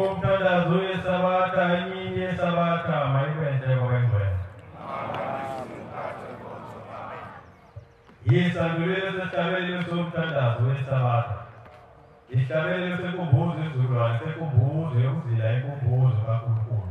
Umthandazo weSabatha, imini yeSabatha mayibenze kwabangcwele. Isandulelo sesihlabelelo somthandazo weSabatha. Isihlabelelo senkumbuzo yesizukulwane, senkumbuzo yokuzila inkumbuzo kaNkulunkulu.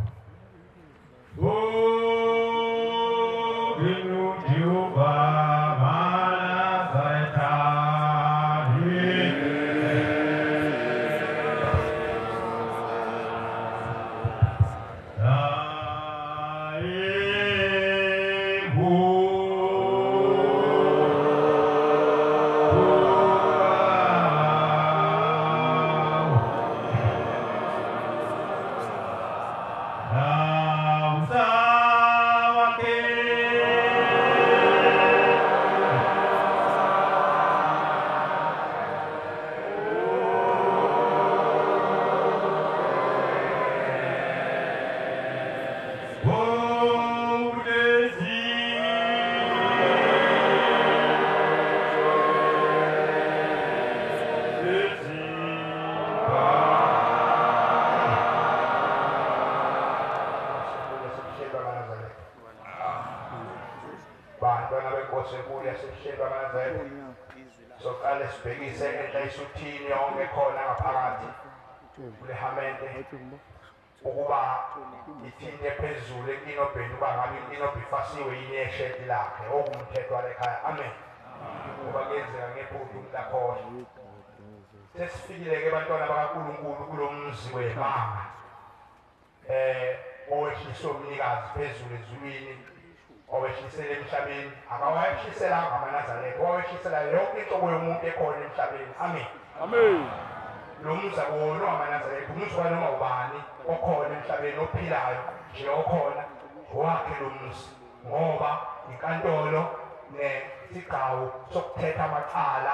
Soqale sibhekise enhla isuthini yonke khona ngaphakathi kulehamente ukuba ithinte phezulu enkinobheni uba ngabe inkinobho ifasiwe yini yeshedi lakhe okumthetho walekhaya. Amen. Ngoba kuyenzeka ngephutha umuntu akhohlwe. Sesifikile-ke bantwana bakaNkulunkulu kulo mzi wemanga owehliswe umnikazi phezulu ezulwini, owehlisele emhlabeni. Akawehliselanga amaNazaretha, wawehlisela yonke inhlobo yomuntu ekhona emhlabeni. Amen. Amen. Lo mzi akuwona wamaNazaretha, umuzi wanoma ubani okhona emhlabeni ophilayo nje okhona wakhe lo mzi, ngoba inkantolo nesigcawu sokuthetha amacala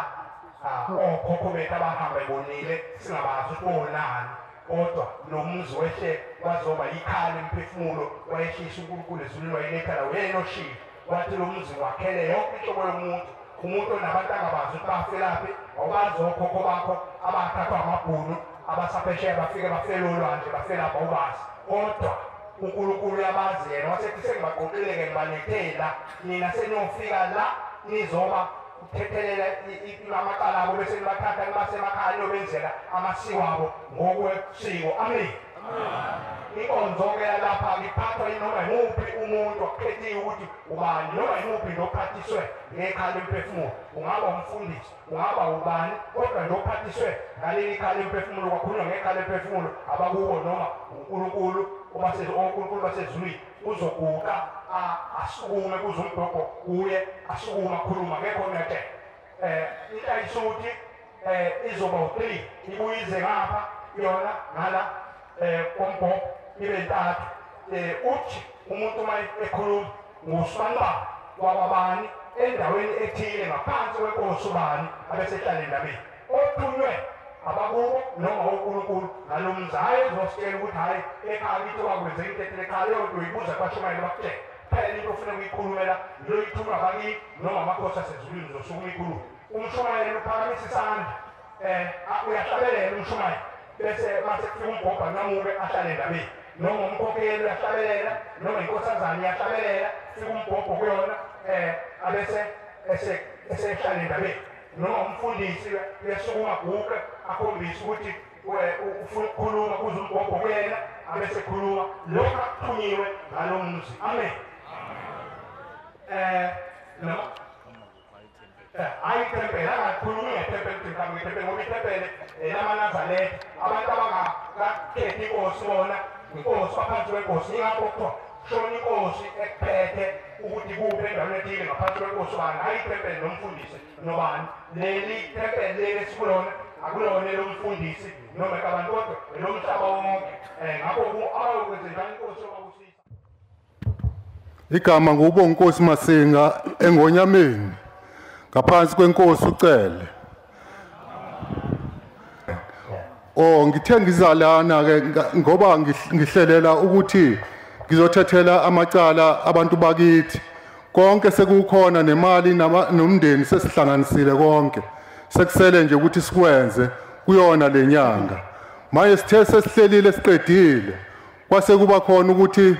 okhokho bethu abahamba ebonile singabazi ukuthi bonani, kodwa lo mzi wehle wazoba ikhala emphefumulo, wayehlisa uNkulunkulu ezulwini wayeletha la wena oshilo wathi lo mzi wakhele yonke inhlobo yomuntu. Umuntu onabantu angabazi ukuthi bafelaphi, awubazi okhokho bakho abathathwa amabhunu abasaphesheya bafike bafela olwandle bafelapha, awubazi, kodwa uNkulunkulu uyabazi yena. Wasethi sengibaqoqile-ke ngibalethela nina seniyofika la nizoba kuthethelela amacala abo bese nibathatha nibasemakhaya niyobenzela amasiko abo ngokwesiko. Amen. Inkonzo-ke yalapha iphathwa yinoma yimuphi umuntu akukhethiwe ukuthi ubani, noma yimuphi nophathiswe ngekhala emphefumulo. Ungaba umfundisi, ungaba ubani, kodwa nophathiswe ngaleli khala emphefumulo, kwakhulunywa ngekhala emphefumulo abakubo noma uNkulunkulu onkulunkulu basezulwini uzoguqa asukume kuze umbhobho kuye asukume akhuluma ngekho nete. Intayisuthi izoba u3 ibuyize ngapha yona ngala kombhobho ibe ntathu. Uthi umuntu uma ekhuluma ngusibani wakwabani endaweni ethile ngaphansi kwenkosi ubani abesehlala endabeni othunywe abakubo noma uNkulunkulu ngalo mzi. Hhayi ezositshela ukuthi hhayi ekhaya kithi kwakwenzeka into ethile ekhaya, leyo nto uyibuza kubashumayeli bakutshela. Phela into ofuna ukuyikhulumela leyo ithunywa abakini noma amakhosi asezulwini uzosukuma ikhulume. Umshumayeli uphakamisa isandla uyahlabelela umshumayeli, bese mase kufika umbhobho anqamuke ahlale endabeni, noma umkhokheli uyahlabelela noma inkosazane iyahlabelela, fika umbhobho kuyona abese esehlala endabeni, noma umfundisi uyasukuma aguqe akhombise ukuthi ufuna ukukhuluma kuze umbhobho kuyena abese khuluma lokhu akuthunyiwe ngalo mzi. Amen. Noma hayi ithempeli, angakhulumi ngethempeli ukuthi mhlawumbe ithempeli, ngoba ithempeli elamaNazaretha abantu abangakakhethi inkosi bona inkosi baphansi kwenkosi. Ingakho kuthiwa shona inkosi ekuphethe ukuthi kuphi endaweni ethile ngaphansi kwenkosi bani, hayi ithempeli nomfundisi nobani. Leli thempeli leli esikulona akulona elomfundisi noma ekabantu, kodwa elomhlaba wonke. Ngakho abayokwenze njani inkosi yobakusisa. Igama nguBonginkosi Masinga eNgonyameni ngaphansi kwenkosi uCele. Oh, ngithe ngizalana ke ngoba ngihlelela ukuthi ngizothethela amacala abantu bakithi. Konke sekukhona nemali nomndeni sesihlanganisile konke. Sekusele nje ukuthi sikwenze kuyona lenyanga. Manje sithe sesihlelile siqedile kwase kuba khona ukuthi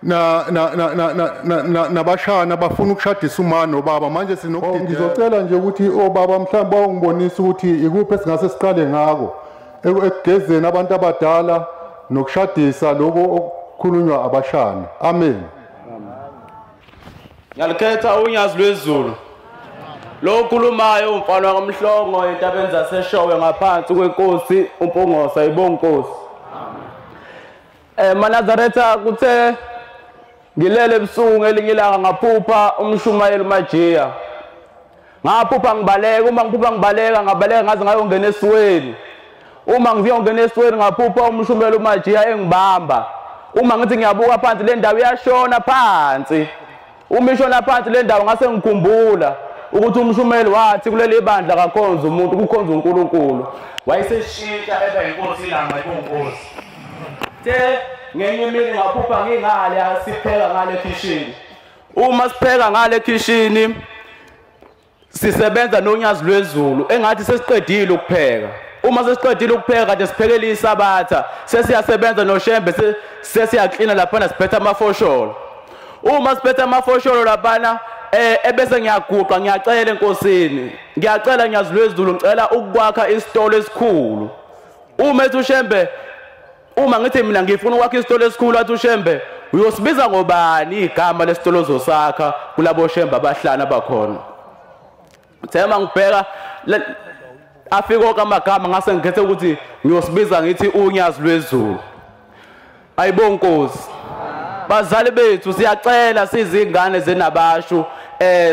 na na na na nabashana bafuna ukushadisa uma nobaba. Manje sinokudideka. Ngizocela nje ukuthi obaba mhlawumbe bawungibonisa ukuthi ikuphi esingase siqale ngako ekugezeni abantu abadala nokushadisa lokho okukhulunywa abashana. Amen. Ngiyalikhetha unyazi lwezulu. Lo okhulumayo umfana kaMhlongo entabeni zaseShowe ngaphansi kwenkosi uMpungosa ibonkosi. Manazaretha kuthe ngilele ebusuku ngelinye ilanga ngaphupha umshumayeli Majiya. Ngaphupha ngibaleka, uma ngiphupha ngibaleka ngabaleka ngaze ngayongena esiweni. Uma ngiyongena esiweni ngaphupha umshumayeli Majiya engibamba. Uma ngithi ngiyabuka phansi le ndawo iyashona phansi. Uma ishona phansi le ndawo ngase ngikhumbula ukuthi umshumayeli wathi kuleli bandla kakhonza umuntu kukhonza uNkulunkulu. Wayeseshintsha eba inkosi ilanga ibonkosi. Te ngenye imini ngaphupha ngingale sipheka ngale khishini. Uma sipheka ngale khishini sisebenza nonyazi lwezulu engathi sesiqedile ukupheka. Uma sesiqedile ukupheka kade siphekele isabatha sesiyasebenza noShembe sesiyaklina laphana siphethe amafosholo. Uma siphethe amafosholo laphana ebese ngiyaguqa ngiyacela enkosini. Ngiyacela nyazi lwezulu ngicela ukwakha isitolo esikhulu. Uma ethi uShembe uma ngithi mina ngifuna ukwakha isitolo esikhulu athi uShembe uyosibiza ngobani igama lesitolo ozosakha kulabo Shembe abahlanu abakhona. Thema ngibheka afike onke amagama ngase ngikhethe ukuthi ngiyosibiza ngithi unyazi lwezulu. Ayibonkosi. Bazali bethu siyacela sizingane zenabashu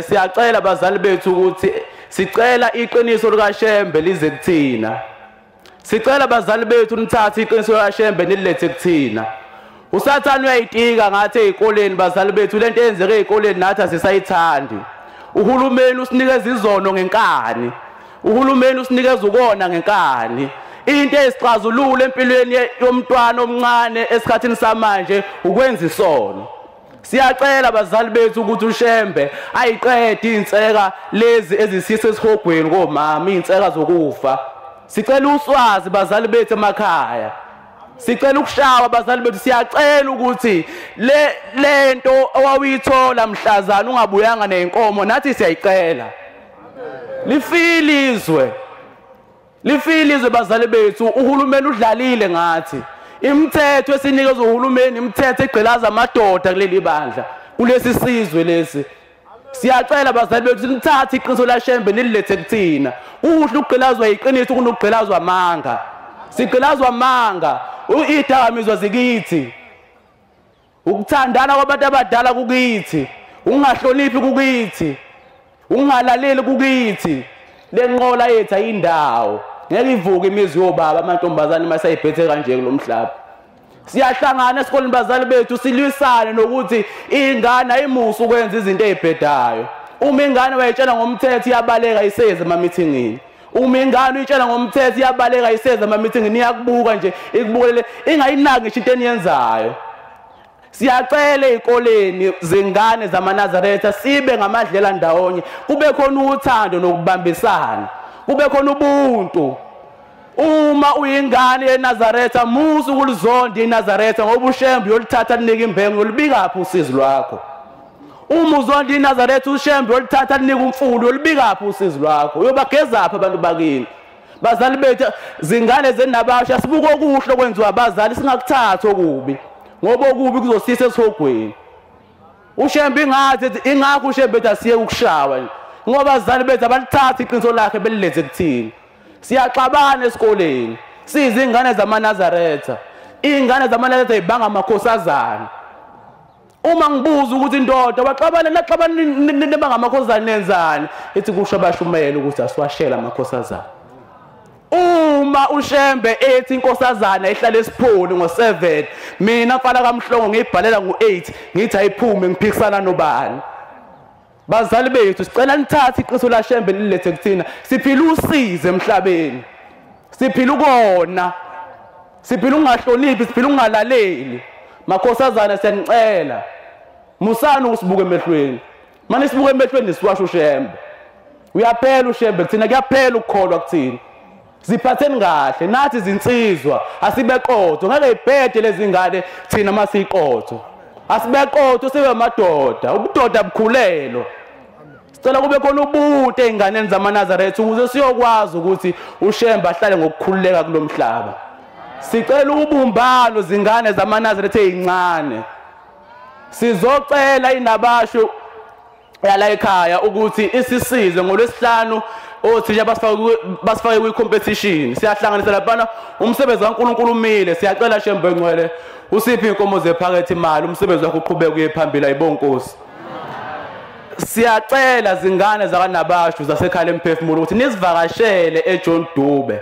siyacela bazali bethu ukuthi sicela iqiniso likaShembe lize kuthina. Sicela bazali bethu nithathe iqiniso likaShembe nililethe kuthina. Usathane uyayitika ngathi ezikoleni bazali bethu lento eyenzeke ezikoleni nathi asisayithandi. Uhulumeni usinikeza izono ngenkani. Uhulumeni usinikeza ukona ngenkani. Into esixazulula empilweni yomntwana omncane esikhathini samanje ukwenza isono. Siyacela bazali bethu ukuthi uShembe ayiqede inseka lezi ezisise esihogweni komama, inseka zokufa. Sicela uswazi bazali bethu emakhaya. Sicela ukushawa bazali bethu. Siyacela ukuthi le lento owawuyithola mhlazana ungabuyanga nezinkomo nathi siyayicela. Lifile izwe. Lifile izwe bazali bethu. Uhulumeni udlalile ngathi. Imithetho esinikezwe uhulumeni imithetho egqilaza amadoda kuleli bandla kulesi sizwe lesi. Siyacela bazali bethu nithathe iqiniso laShembe nililethe kuthina. Kuhle ukugqilazwa iqiniso kunokugqilazwa amanga. Sigqilazwa amanga, idakamizwa zikithi. Ukuthandana kwabantu abadala kukithi, ungahloniphi kukithi, ungalaleli kukithi. Lenqola yethu ayindawo. Ngeke ivuke imizi yobaba amantombazane masayibhethe kanje kulomhlaba. Siyahlangana esikoleni bazali bethu silwisane nokuthi ingane ayimusa ukwenza izinto ezibhedayo. Uma ingane wayitshela ngomthetho iyabaleka iseze ema-meetingini. Uma ingane uyitshela ngomthetho iyabaleka iseze ema-meetingini, iyakubuka nje ikubukele ingayinaki ngisho into eniyenzayo. Siyacela ezikoleni zingane zamaNazaretha sibe ngamadlela ndawonye, kube khona uthando nokubambisana, kube khona ubuntu. Uma uyingane yeNazaretha musu ukulizonda iNazaretha ngoba uShembe uyolithatha linike imbengu uyolibika phi usizi lwakho. Uma uzonda iNazaretha uShembe uyolithatha linike umfula uyolibika phi usizi lwakho. Uyobageza phi abantu bakini. Bazali bethu zingane zenabasha sibuka okuhle okwenziwa abazali singakuthathi okubi ngoba okubi kuzosisa esihogweni. uShembe ingathi ingakho uShembe ethi asiye ukushawa ngoba abazali bethu abalithatha iqiniso lakhe belilethe kuthini. Siyaxabana esikoleni sizingane zamaNazaretha. Ingane zamaNazaretha ibanga amakhosazana. Uma ngibuza ukuthi indoda baxabana naxabana nibanga amakhosazana nenzani, ithi kusho abashumela ukuthi asiwashela amakhosazana. Uma uShembe ethi inkosazana ihlale esipholi ngo7, mina mfana kaMhlongo ngiyibhalela ngo8 ngithi ayiphume ngiphikisana nobani. Bazali bethu sicela nithathe iqiniso laShembe lilethe kuthina. Siphila usize emhlabeni, siphila ukona, siphila ungahloniphi, siphila ungalaleli. Makhosazana siyanicela musani ukusibuka emehlweni. Manje sibuka emehlweni siwasho uShembe. Uyaphela uShembe kuthina, kuyaphela ukukholwa kuthina. Ziphatheni kahle nathi izinsizwa, asibeqotho. Ngeke ibhede lezingane thina masiqotho. Asibeqotho sibe amadoda, ubudoda bukhulelo. Sicela kube khona ubuntu einganeni zamaNazaretha ukuze siyokwazi ukuthi uShembe ahlale ngokukhululeka kulomhlaba. Sicela ubumbano zingane zamaNazaretha ezincane. Sizocela inabasho yala ekhaya ukuthi isisize ngolwesihlanu othisha basifake kwi-competition. Siyahlanganisa laphana, umsebenzi kaNkulunkulu umile. Siyacela Shembe Ngcwele usiphe inkomo zephakethe imali, umsebenzi wakho uqhubeke uye phambili. Ayibonga Nkosi. Siyacela zingane zakaNabashu zasekhaya lemphefumulo ukuthi nizivakashele eJohn Dube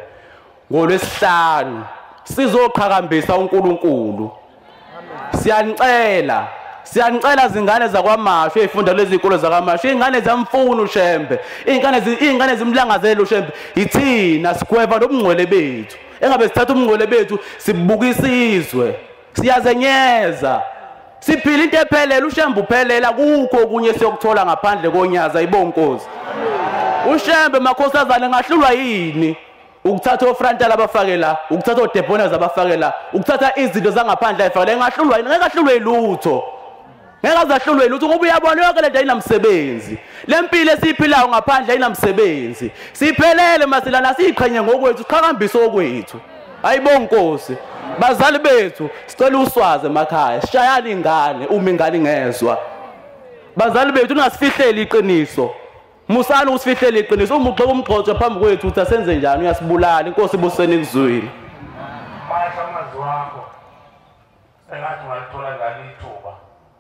ngolwesihlanu, sizoqhakambisa uNkulunkulu. Siyanicela, siyanicela zingane zakwaMashu ezifunda lezi zikolo zakwaMashu, ingane zamfuna uShembe, ingane zimlangazela uShembe. Ithina sigweva lobungcwele bethu, engabe sithatha ubungcwele bethu sibukisa izwe, siyazenyeza. Siphila into ephelele, uShembe uphelela, kukho okunye siyokuthola ngaphandle konyaza. Ayibonga Nkosi. uShembe makhosazane ngahlulwa yini ukuthatha ofrontal abafake la, ukuthatha odeboners abafake la, ukuthatha izinto zangaphandle ayifake la? Ngahlulwa yini? Ngeke ahlulwe lutho. Ngeke azahlulwe lutho ngoba uyabona yonke lento ayinamsebenzi. Le mpilo esiyiphilayo ngaphandle ayinamsebenzi. Siphelele masilana, siyiqhenye ngokwethu, siqhakambise okwethu. Ayibonga Nkosi. Bazali bethu, sicela uswazi emakhaya, sishayane ingane uma ingane ingezwa. Bazali bethu, ningasifihleli iqiniso. Musani usifihlela iqiniso. Uma ugxeka umgxotsho phambi kwethu uthi asenze njani, uyasibulala. Inkosi ibuseni kuzwile. Masha amazwi wakho sengathi ungalithola njalo ithuba,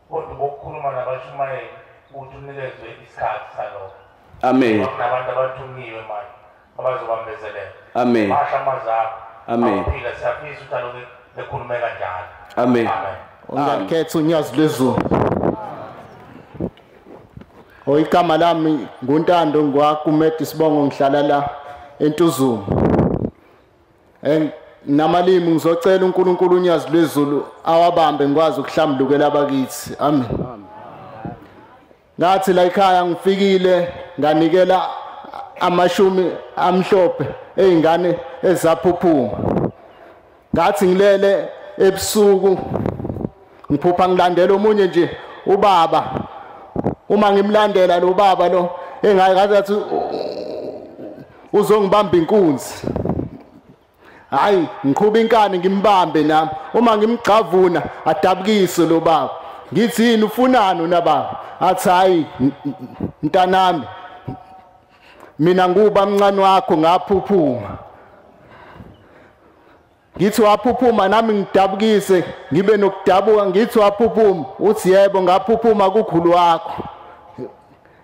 kodwa bokukhuluma nabashumayeli ukuthi unikezwe isikhathi salokho. Amen. Kunabantu abathunyiwe manje abazobambezelela. Amen. Masha amazwi akho. Amen. Aphila, siyafisa ukuthi aloke bekhulume kanjalo. Amen. Amen. Ungakhetha unyazi lwezulu. Igama lami nguNtando ngwaKumedi sibongo, ngihlala la eNtuzuma. Namalimi ngizocela uNkulunkulu unyazi lwezulu awabambe ngikwazi ukuhlambulukela abakithi. Amen. Ngathi la ekhaya ngifikile nganikela amashumi amhlophe eyingane ezaphuphuma. Ngathi ngilele ebusuku ngiphupha ngilandela omunye nje ubaba. Uma ngimlandela lo baba lo engathi uzongibamba inkunzi. Hayi, ngiqhuba inkani ngimbambe nami. Uma ngimgxavuna adabukise lo baba. Ngithi yini ufunani na baba? Athi hayi mntanami, mina nguba mncane wakho ngaphuphuma. Ngithi waphuphuma nami ngidabukise ngibe nokudabuka. Ngithi waphuphuma, uthi yebo ngaphuphuma kukhulu wakho.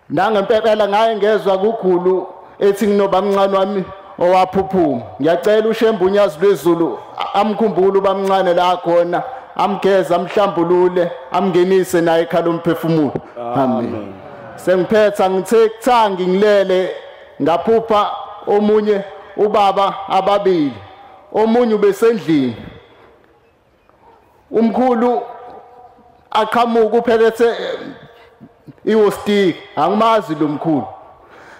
Nangempela ngaye ngezwa kukhulu ethi nginoba mncane wami owaphuphuma. Ngiyacela uShembe unyazi lwezulu amkhumbule ubamncane la khona, amgeze amhlambulule amngenise naye ekhala umphefumulo. Amen. Sengiphetha ngithe kuthangi ngilele ngaphupha omunye ubaba ababili. Omunye ubesendlini, umkhulu aqhamuka uphethe iwostiki, angimazi lo mkhulu.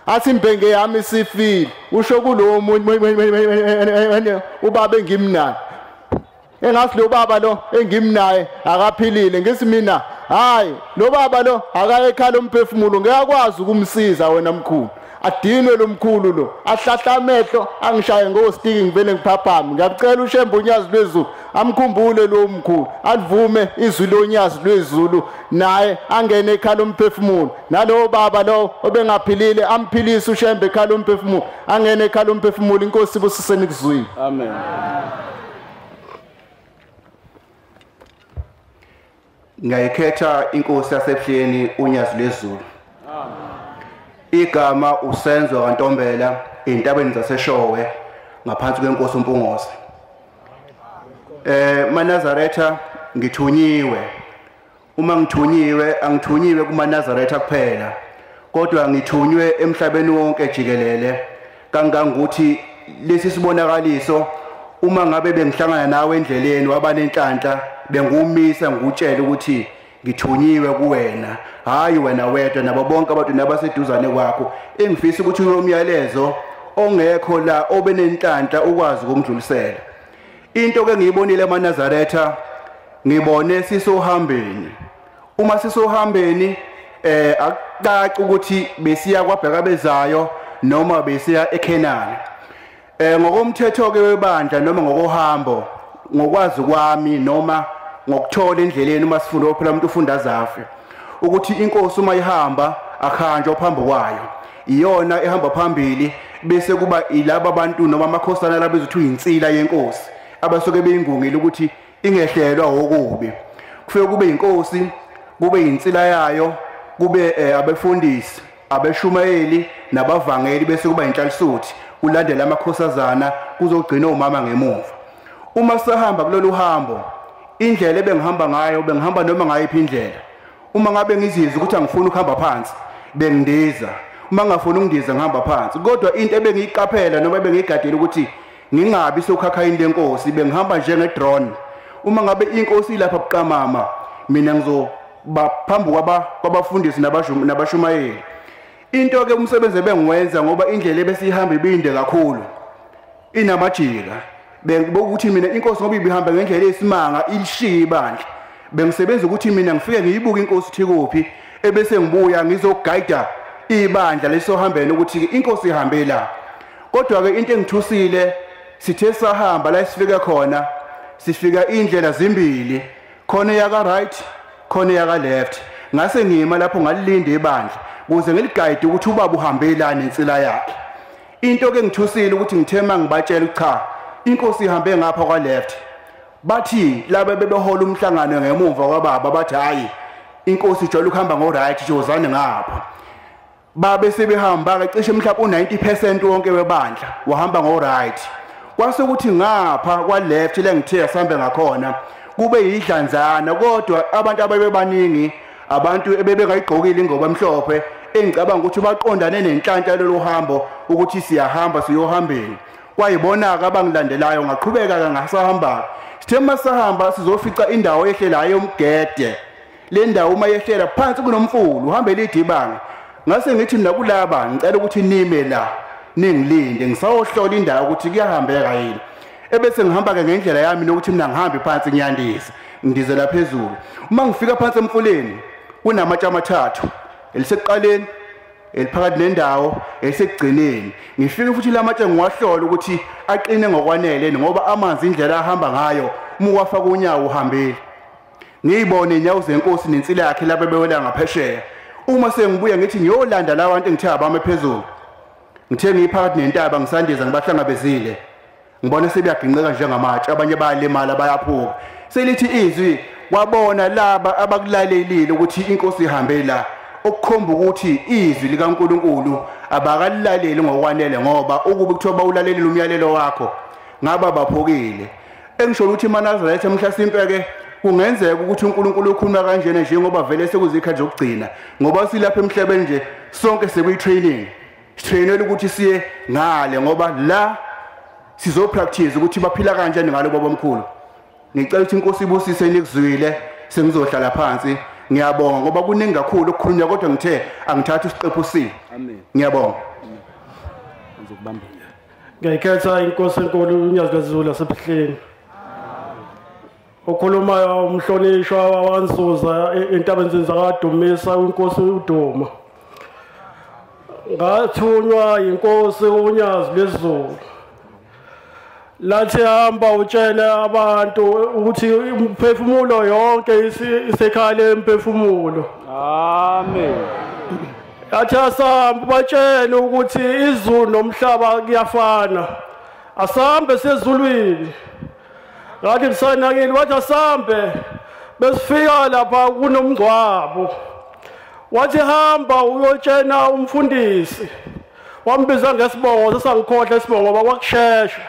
Athi imbenge yami isifile, usho kulo omunye ubaba engimnaye. Engathi lo baba lo engimnaye akaphilile. Ngithi mina hayi, lo baba lo akaye ekhala umphefumulo, ngiyakwazi ukumsiza wena mkhulu. Adinwe lo mkhulu lo, ahlahla amehlo angishaye ngostiki ngivele ngiphaphame. Ngiyacela uShembe unyazi lwezulu amkhumbule lo mkhulu, alivume izwi lonyazi lwezulu naye angene ekhala umphefumulo. Nalowo baba lo obengaphilile amphilise uShembe ekhala umphefumulo, angene ekhala umphefumulo. Inkosi ibusiseni kuzwile. Amen. Ngiyayikhetha inkosi yasebuhleni unyazi lwezulu. Igama uSenzo kaNtombela entabeni zaseShowe ngaphansi kwenkosi uMpungose. MaNazaretha ngithunyiwe. Uma ngithunyiwe angithunyiwe kumaNazaretha kuphela, kodwa ngithunywe emhlabeni wonke jikelele, kangangokuthi lesi sibonakaliso uma ngabe bengihlangana nawe endleleni wabanenhlanhla bengumisa ngikutshela ukuthi ngithunyiwe kuwena, hayi wena wedwa nabo bonke abantu nabaseduzane kwakho. Engifisa ukuthi lo myalezo ongekho la obenenhlanhla ukwazi ukumdlulisela. Into ke ngiyibonile emaNazaretha, ngibone sisohambeni. Uma sisohambeni akucaci ukuthi besiya kwabheka bezayo noma besiya eKhenani. Ngokomthetho ke webandla noma ngokohambo, ngokwazi kwami noma ngokuthola endleleni uma sifunda, phela umuntu ufunda azafe, ukuthi inkosi uma ihamba akhanjwa phambi kwayo, iyona ehamba phambili, bese kuba ilaba bantu noma amakhosana labizwa ukuthi insila yenkosi abasuke beyingungile ukuthi ingehlelwa okubi. Kufike kube inkosi, kube insila yayo, kube abefundisi, abeshumayeli nabavangeli, bese kuba inhlalisuthi, kulandela amakhosazana, kuzogcina umama ngemuva. Uma sahamba kulolu hambo, indlela ebengihamba ngayo, bengihamba noma ngayiphi indlela. Uma ngabe ngizizwa ukuthi angifuni ukuhamba phansi, bengindiza. Uma ngafuni ukundiza ngihamba phansi. Kodwa into ebengiyiqaphela noma ebengiyigadela ukuthi ngingabi sokhakhayini lenkosi, bengihamba njenge drone. Uma ngabe inkosi ilapha buqamama, mina ngizoba phambi kwabafundisi nabashumayeli. Into ke umsebenzi ebengiwenza, ngoba indlela ebesihamba ibinde kakhulu, inamajika, bengibuka mina inkosi ngoba ibihamba ngendlela esimanga ilishiya ibandla, bengisebenza ukuthi mina ngifike ngiyibuke inkosi uthi kuphi, ebese ngibuya ngizogayida ibandla lesohambeni ukuthi inkosi ihambe la. Kodwa ke into engithusile, sithe sahamba la sifike khona, sifika indlela zimbili, khona yaka right, khona yaka left. Ngase ngima lapho ngalilinda ibandla ukuze ngiligayide ukuthi ubaba uhambe la nensila yakhe. Into ke ngithusile ukuthi ngithema ngibatshela cha, inkosi ihambe ngapha kwa left. Bathi laba bebehola umhlangano ngemuva kwababa bathi hayi, inkosi ijwayele ukuhamba ngo right, jozane ngapha. Babe sebehamba ke cishe mhlawumbe u90% wonke webandla wahamba ngo right. Kwase ukuthi ngapha kwa left lengithe sihambe ngakhona kube yidlanzana, kodwa abantu ababebaningi, abantu ebebengayigqokile ingoba emhlophe, engicabanga ukuthi baqondane nenhlanhla lolu hambo ukuthi siyahamba siyohambeni. Kwayibona ke abangilandelayo, ngaqhubeka ke ngasahamba. Sithe masahamba sizofica indawo ehlelayo yomgede. Le ndawo uma yehlela phansi kunomfulu, uhambe lidibanga. Ngase ngithi mina kulaba ngicela ukuthi nime la ningilinde, ngisayohlola indawo ukuthi kuyahambeka yini. Ebese ngihamba ke ngendlela yami nokuthi mina ngihambe phansi ngiyandisa, ngidizela phezulu. Uma ngifika phansi emfuleni kunamatshe amathathu, elisekuqaleni, eliphakathi nendawo, elisekugcineni. Ngifike futhi lamatshe ngiwahlola ukuthi aqine ngokwanele, ngoba amanzi indlela ahamba ngayo uma uwafaka unyawo uhambile. Ngiyibone inyawo zenkosi nensila yakhe lapho bewela ngaphesheya. Uma sengibuya ngithi ngiyolanda labantu bantu engithe abame phezulu, ngithe ngiphakathi nentaba ngisandiza ngibahlangabezile, ngibona sebeyaginqeka njengamatshe, abanye bayalimala bayaphuka. Selithi izwi wabona laba abakulalelile ukuthi inkosi ihambe la, okukhomba ukuthi izwi likaNkuluNkulu abakalilaleli ngokwanele, ngoba ukube kuthiwa bawulalelile umyalelo wakho ngaba baphukile. Engisho ukuthi maNazaretha mhlasimpe ke kungenzeka ukuthi uNkulunkulu ukhuluma kanjena njengoba vele sekuzikhathi zokugcina, ngoba silapha emhlabeni nje sonke sekuyi training, sitrainele ukuthi siye ngale, ngoba la sizopractice ukuthi baphila kanjani ngalo baba omkhulu. Ngicela ukuthi inkosi ibusise nikuzwile, sengizohlala phansi. Ngiyabonga ngoba kuningi kakhulu okukhulunywa, kodwa ngithe angithatha isiqephu C. Amen. Ngiyabonga. Ngizokubamba. Ngiyikhetha inkosi enkulu uNyazi lweZulu laseBuhleni. Okhulumayo umhlonishwa waNzuza entabeni zakaDumisa inkosi uDuma. Ngathunywa inkosi uNyazi lweZulu. Lathi hamba utshele abantu ukuthi umphefumulo yonke isekhaya lemphefumulo. Amen. Athi asambe batshele ukuthi izulu nomhlaba kuyafana. Asambe sezulwini. Ngathi ngisanakile wathi asambe, besifika lapha kunomngcwabo. Wathi hamba uyotshena umfundisi. Wambiza ngesibongo, sesangikhohle isibongo ngoba kwakushesha.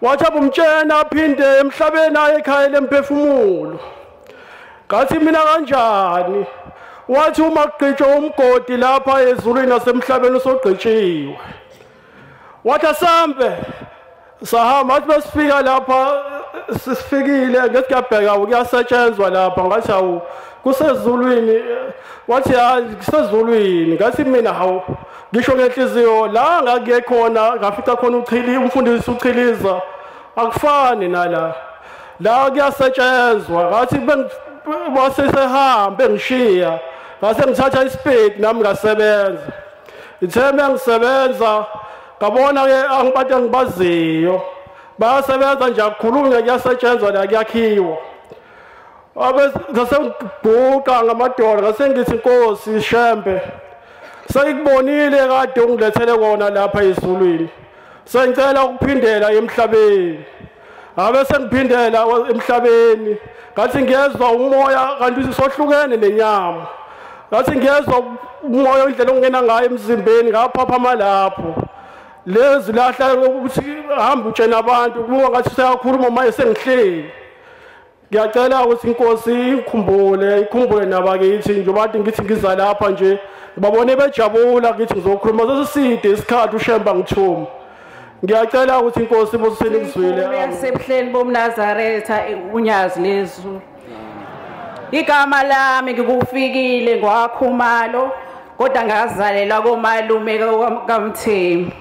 Wathi abumtshena aphinde emhlabeni aye ekhaya lemphefumulo. Ngathi mina kanjani? Wathi uma kugqitshwa umgodi lapha ezulwini nasemhlabeni usogqitshiwe. Wathi asambe, sahamba. Wathi besifika lapha sisifikile ngethi kuyabheka kuyasetshenzwa lapha. Ngathi hawu kusezulwini. Wathi hayi kusezulwini. Ngathi mina hawu Ngisho ngenhliziyo la ngakuye khona ngafica khona uchili umfundisi uchiliza akufani nala. La kuyasetshenzwa ngathi basesehambe ngishiya ngase ngithatha ispeed nami ngasebenza. Ithembe ngisebenza ngabona ke abantu engibaziyo bayasebenza nje akukhulunywa kuyasetshenzwa la kuyakhiwa. Ngase ngibhuqa ngamadola ngase ngithi Nkosi Shembe sengikubonile kade ungilethele kona lapha ezulwini, sengicela ukuphindela emhlabeni. Abe sengiphindela emhlabeni ngathi ngiyezwa umoya kanti sohlukene nenyama, ngathi ngiyezwa umoya indlela ongena ngayo emzimbeni ngaphaphama lapho lezi lahla ukuthi hamba utshena abantu kuba ngathi seyakhuluma manje sengihleli. Ngiyacela ukuthi inkosi ikhumbule ikhumbule nabakithi njengoba ngithi ngiza lapha nje babone bejabula ngithi ngizokhuluma sesiside isikhathi uShemba ngithuma. Ngiyacela ukuthi inkosi ibusisile kuzwile. Yasebuhleni bomNazaretha uNyazi lezulu. Igama lami ngikufikile ngwakhumalo kodwa ngazalelwa komalume kaMthembu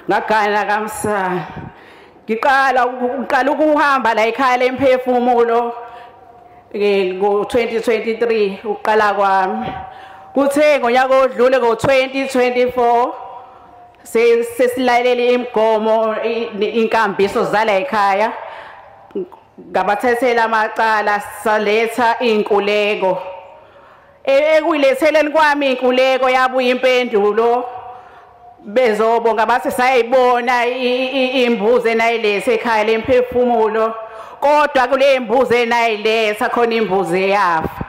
ngagana kaMsana. Ngiqala ukuhamba la ekhaya lemphefumulo ngo-2023 uqala kwami. Kuthe ngonyaka odlule ngo-2024 sesilalele imigomo inkambiso zala ekhaya ngabathethela amacala saletha inkuleko. Ekuyiletheleni kwami inkuleko yabuya impendulo bezobonga bathi sayibona imbuzi enayilethe ekhaya lemphefumulo kodwa kule imbuzi enayiletha khona imbuzi eyafa.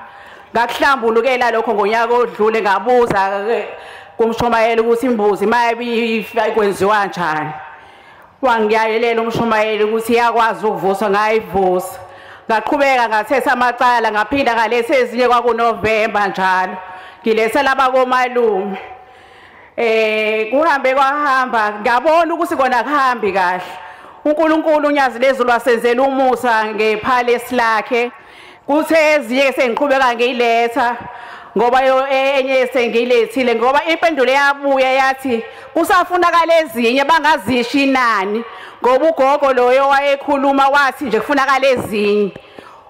Ngakuhlambulukela lokho ngonyaka odlule ngabuza kumshumayeli ukuthi imbuzi mayibifa kwenziwa kanjani. Wangiyayelela umshumayeli ukuthi iyakwazi ukuvuswa ngayivusa. Ngaqhubeka ngathetha amacala ngaphinda ngaletha ezinye kwakuNovember njalo ngilethela abakomalume. Kuhambe kwahamba ngabona ukuthi kona kuhambi kahle. uNkulunkulu uNyazi lezulu wasenzela umusa ngepalace lakhe. Kuthe ezinye sengiqhubeka ngiyiletha ngoba enye sengiyilethile ngoba impendulo yabuya yathi kusafunakala ezinye bangazisho inani ngoba ugogo loyo wayekhuluma wathi nje kufunakala ezinye.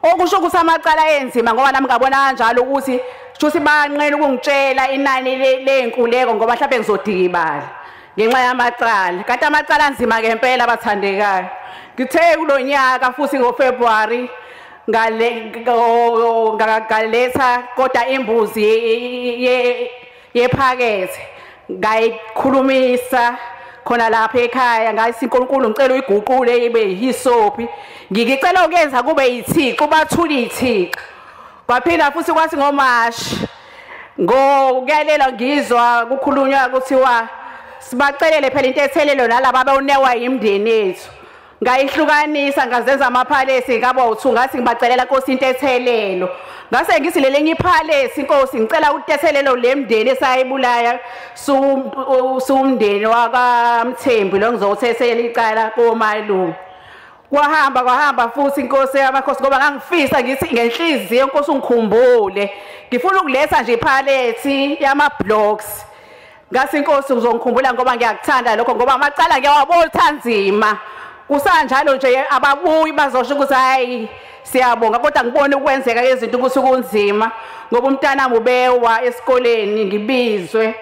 Okusho ukuthi amacala enzima ngoba nami ngabona kanjalo ukuthi shuthi banqena ukungitshela inani lenkuleko ngoba mhlawumbe ngizodikibala ngenxa yamacala. Kanti amacala anzima ngempela abathandekayo. Ngithe kulonyaka futhi ngoFebruary ngaletha kodwa imbuzi yephakethe ngayikhulumisa khona lapha ekhaya ngathi uNkulunkulu ngicela uyiguqule ibe yihisophi ngicela ukuyenza kube yithixo bathule ithixo. Kwaphinda futhi kwathi ngoMashi ngokuyalela ngizwa kukhulunywa kuthiwa sibacelele phela into ethelelo nalabo abawunewa imndeni yethu. Ngayihlukanisa ngazenza amaphalesi ngaba uthu ngathi ngibacelela Nkosi into ethelelo. Ngase ngithi lelenye iphalesi Nkosi ngicela utethelelo lemndeni esayibulaya sumndeni wakaMthembu lo ngizothethela icala komalume. Kwahamba kwahamba futhi inkosi yamakhosi ngoba ngangifisa ngithi ngenhliziyo Nkosi ungikhumbule ngifuna ukuletha nje ipalethi yama blocks. Ngathi Nkosi uzongikhumbula ngoba ngiyakuthanda lokho ngoba amacala ngiyawabona thanzima. Kusanjalo nje ababuyi bazosho ukuthi hayi siyabonga kodwa ngibone ukwenzeka izinto ukuthi kunzima ngoba umntanami ubewa esikoleni ngibizwe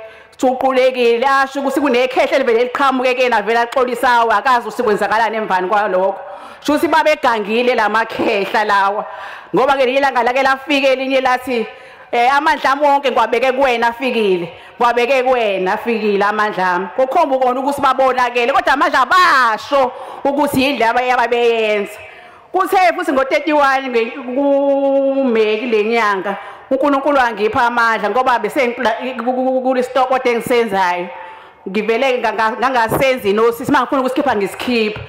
uqulekile asho ukuthi kunekhehle elivele liqhamuke kena vele axolisawa akazi usikwenzakalani emvani kwalokho. Shuthi babegangile lamakhehla lawa ngoba ke ilanga lake lafike elinye lathi amandla ami wonke ngiwabeke kuwena afikile ngiwabeke kuwena afikile amandla ami. Kukhomba ukona ukuthi babonakele kodwa manje abasho ukuthi yindaba yababeyenza. Kuthe futhi ngo-31 kuMeyi lenyanga uNkulunkulu wangipha amandla ngoba bese kulistokode engisenzayo ngivele ngangasenzi nosisi mangifuna ukusikhipha ngisikhipha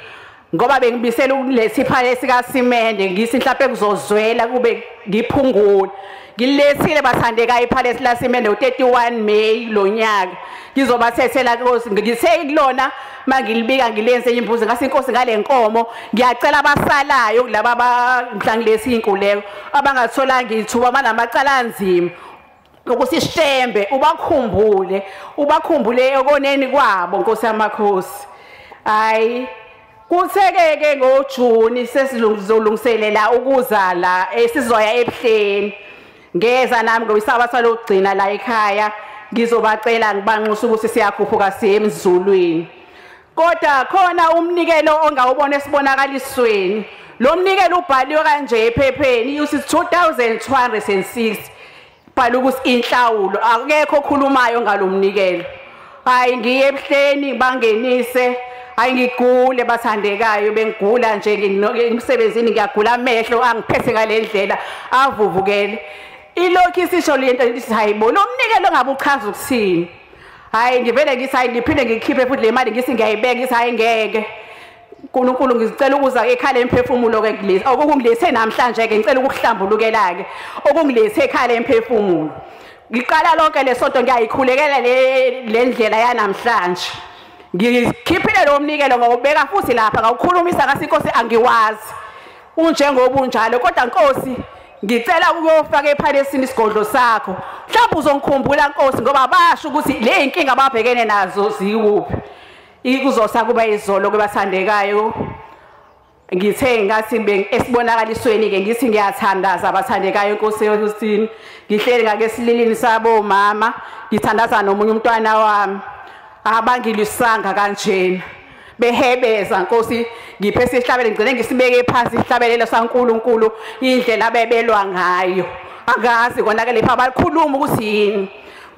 ngoba bengibisela ukuletha iphalesi kasimende ngithi mhlawumbe kuzozwela kube ngiphungule. Ngilethile bathandeka iphalesi lasimende u31 May lonyaka ngizobathethela Nkosi ngithe kulona mangilibika ngilenze imbuzi ngase inkosi ngale nkomo ngiyacela abasalayo kulaba mhla ngilethe inkuleko abangatholanga ithuba banamacala anzima Ukuthi Shembe ubakhumbule, ubakhumbule ekoneni kwabo Nkosi yamakhosi. Hayi kutheke ke ngoJuni sesizolungiselela ukuza la esizoya ebuhleni. Ngeza nami ngoyisabatha lokugcina la ekhaya ngizobacela ngibanxusa ukuthi siyakhuphuka siye emzulwini. Kodwa khona umnikelo ongawubona esibonakalisweni. Lo mnikelo ubhaliwe kanje ephepheni uthi 2206. Bhala ukuthi inhlawulo akekho okhulumayo ngalomnikelo. Hayi ngiye ebuhleni bangenise, hayi ngigule bathandekayo, bengigula nje emsebenzini ngiyagula amehlo angiphethe ngalendlela avuvukele. Ilokhu isisho lento lithi hayibo lo mnikelo ngabe uchaza ukuthini. Hayi ngivele ngithi hayi ngiphinde ngikhiphe futhi le mali ngithi ngiyayibeka ngithi hayi ngeke. uNkulunkulu ngicela ukuza ekhaya lemphefumulo ke kulesi okungilethe namhlanje ke ngicela ukuhlambulukela ke okungilethe ekhaya lemphefumulo. Ngiqala lonke lesonto ngiyayikhulekela le ndlela yanamhlanje. Ngikhiphile lo mnikelo ngawubeka futhi lapha ngawukhulumisa ngasi inkosi angiwazi unjengoba unjalo, kodwa Nkosi ngicela ukuyofaka ephalesini isigodlo sakho. Mhlawumbe uzongikhumbula Nkosi ngoba basho ukuthi le inkinga ababhekene nazo zikuphi. Ikuzosa kuba izolo kubathandekayo. Ngithe ngathi esibonakalisweni ke ngithi ngiyathandaza abathandekayo Inkosi yokusini. Ngihleli ngake esililini sabo mama ngithandaza nomunye umntwana wami abangilisanga kanjena behebeza Nkosi ngiphe sihlabele ngigcine ngisibeke phansi isihlabelelo saNkuluNkulu indlela abebelwa ngayo. Angazi konakele pha balikhuluma ukuthi yini.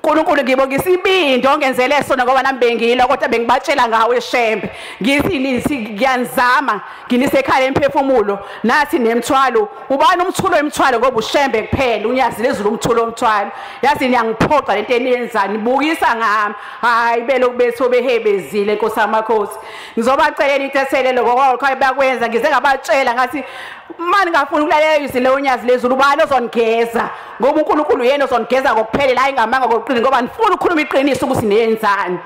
uNkulunkulu ngibonga isibindi ongenzele sona ngoba nami bengila kodwa bengibatshela ngawe Shembe. Ngithi ngiyanzama nginise ekhaya emphefumulo nathi nemthwalo. Ubani umthulo emthwalo ngoba uShembe kuphela unyazi lezulu umthulo omthwalo. Yazi niyangiphoxa lento eniyenzani nibukisa ngami. Hayi belokhu bethu behebezile Nkosi yamakhosi. Ngizobacelela intethelelo ngoba bakwenza ngize ngabatshela ngathi mani ngafuna ukulalela izwi unyazi lezulu ubani ozongeza ngoba uNkulunkulu yena ozongeza ngokuphelela hayi ngamanga ngokuqina ngoba nifuna ukukhuluma iqiniso ukuthi niyenzani.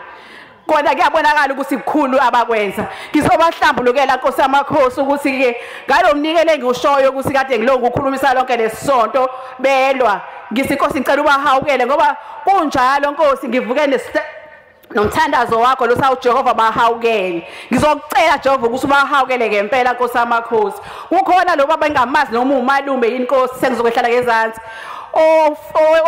Kodwa kuyabonakala ukuthi kukhulu abakwenza. Ngizobahlambulukela Nkosi yamakhosi ukuthi ke ngalomnikelo engiwushoyo ukuthi kade ngilongu ukukhulumisa lonke lesonto belwa. Ngithi Nkosi ngicela ubahawukele ngoba kunjalo Nkosi ngivuke nomthandazo wakho lo sawu Jehova bahawukele. Ngizokucela Jehova ukuthi ubahawukele ngempela Nkosi yamakhosi. Kukhona lo baba engamazi noma umalume yini Nkosi sengizokwehla ngezansi.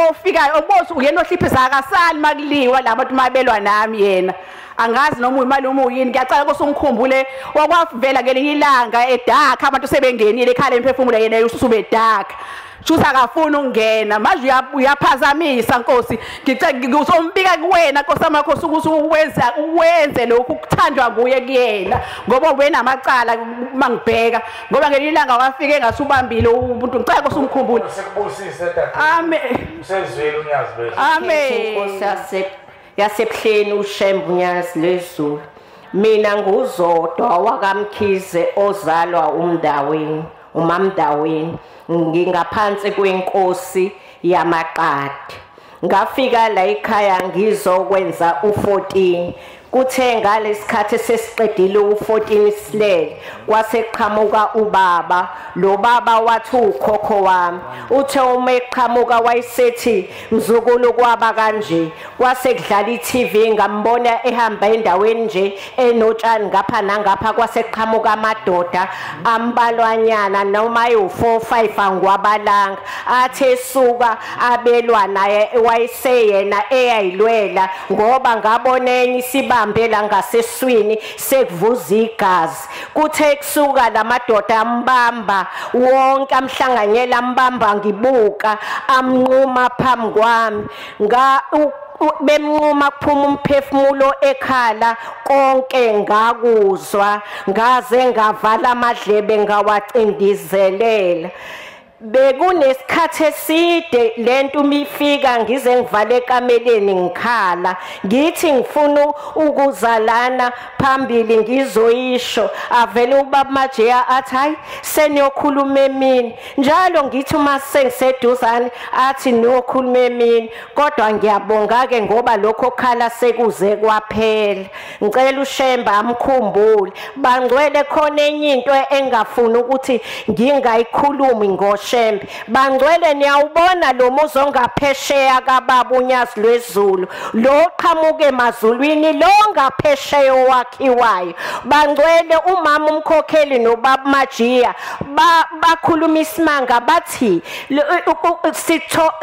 Ofikayo obothi uyena ohliphisa akasali makuliwa labantu mabelwa nami yena. Angazi noma umalume uyini. Ngiyacela Nkosi ungikhumbule okwavela ngelinye ilanga edakha abantu sebengenile ekhaya lemphefumulo yena usube edakha. Shuthi akafuni ukungena manje uyaphazamisa Nkosi. Ngicela ngizombika kuwena Nkosi amakhosi ukuthi uwenze lokhu kuthandwa nguye kuyena ngoba wena amacala mangibheka ngoba ngelinye ilanga wafike engasubambile umuntu. Ngicela Nkosi ungikhumbule. Sikubusise tata. Amen. Usezwile unyazi lwezulu. Amen. Inkosi yasebuhleni uShembe unyazi lwezulu. Mina nguzodwa wakaMkhize ozalwa umndaweni umamndaweni. Ngingaphansi kwenkosi yamaqadi. Ngafika la ekhaya ngizokwenza u14. Kuthe ngalesikhathi sesiqedile u14 silele kwaseqhamuka ubaba. Lo baba wathi ukhokho wami. Uthe uma eqhamuka wayesethi mzukulu kwaba kanje. Kwasekudlala iTV ngambona ehamba endaweni nje enotshani ngapha nangapha. Kwaseqhamuka amadoda ambalwanyana noma ayu4 5 angwabalanga. Athe esuka abelwa naye wayeseyena eyayilwela ngoba ngabona enye isiba bambela ngaseswini sekuvuza igazi. Kuthe kusuka lamadoda ambamba wonke amhlanganyela ambamba ngibuka amnquma phambi kwami. Bemnquma kuphuma umphefumulo ekhala konke ngakuzwa ngaze ngavala amadlebe ngawacindizelela. Bekunesikhathi eside lento umifika ngize ngivale ekameleni ngikhala ngithi ngifuna ukuzalana phambili ngizoyisho. Avele ubaba Majeya athi hayi seniyokhuluma emini. Njalo ngithi uma sengiseduzane athi niyokhuluma emini, kodwa ngiyabonga ke ngoba lokho khala sekuze kwaphela. Ngicela uShembe amkhumbule. Bangcwele khona enye into engafuni ukuthi ngingayikhulumi ngo uShembe. Bangcwele, niyawubona lo muzi ongaphesheya kababa uNyazi lwezulu, lo qhamuke emazulwini, lo ngaphesheya owakhiwayo. Bangcwele, umama umkhokheli nobaba Majiya bakhuluma isimanga, bathi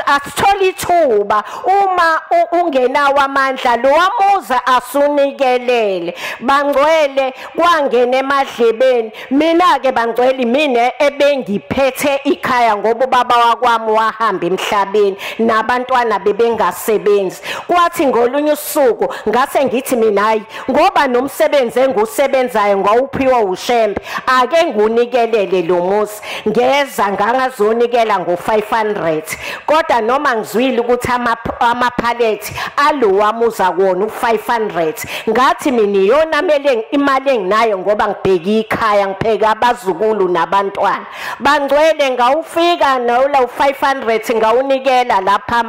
asithola ithuba uma ungenawo amandla lo wamuza asunikelele. Bangcwele, kwangena emadlebeni. Mina ke bangcwele, mina ebengiphethe ikhaya ngoba ubaba wakwami wahamba emhlabeni nabantwana bebengasebenzi. Kwathi ngolunye usuku ngase ngithi mina hayi, ngoba nomsebenzi engusebenzayo ngawuphiwa uShembe, ake ngunikelele lo muzi. Ngeza ngangazonikela ngo-500, kodwa noma ngizwile ukuthi amaphalethi alowamuza wona u-500, ngathi mina iyona mele imali enginayo ngoba ngibheka ikhaya, ngipheka abazukulu nabantwana. Bangcwele, ngawufika nawula u-500 ngawunikela lapha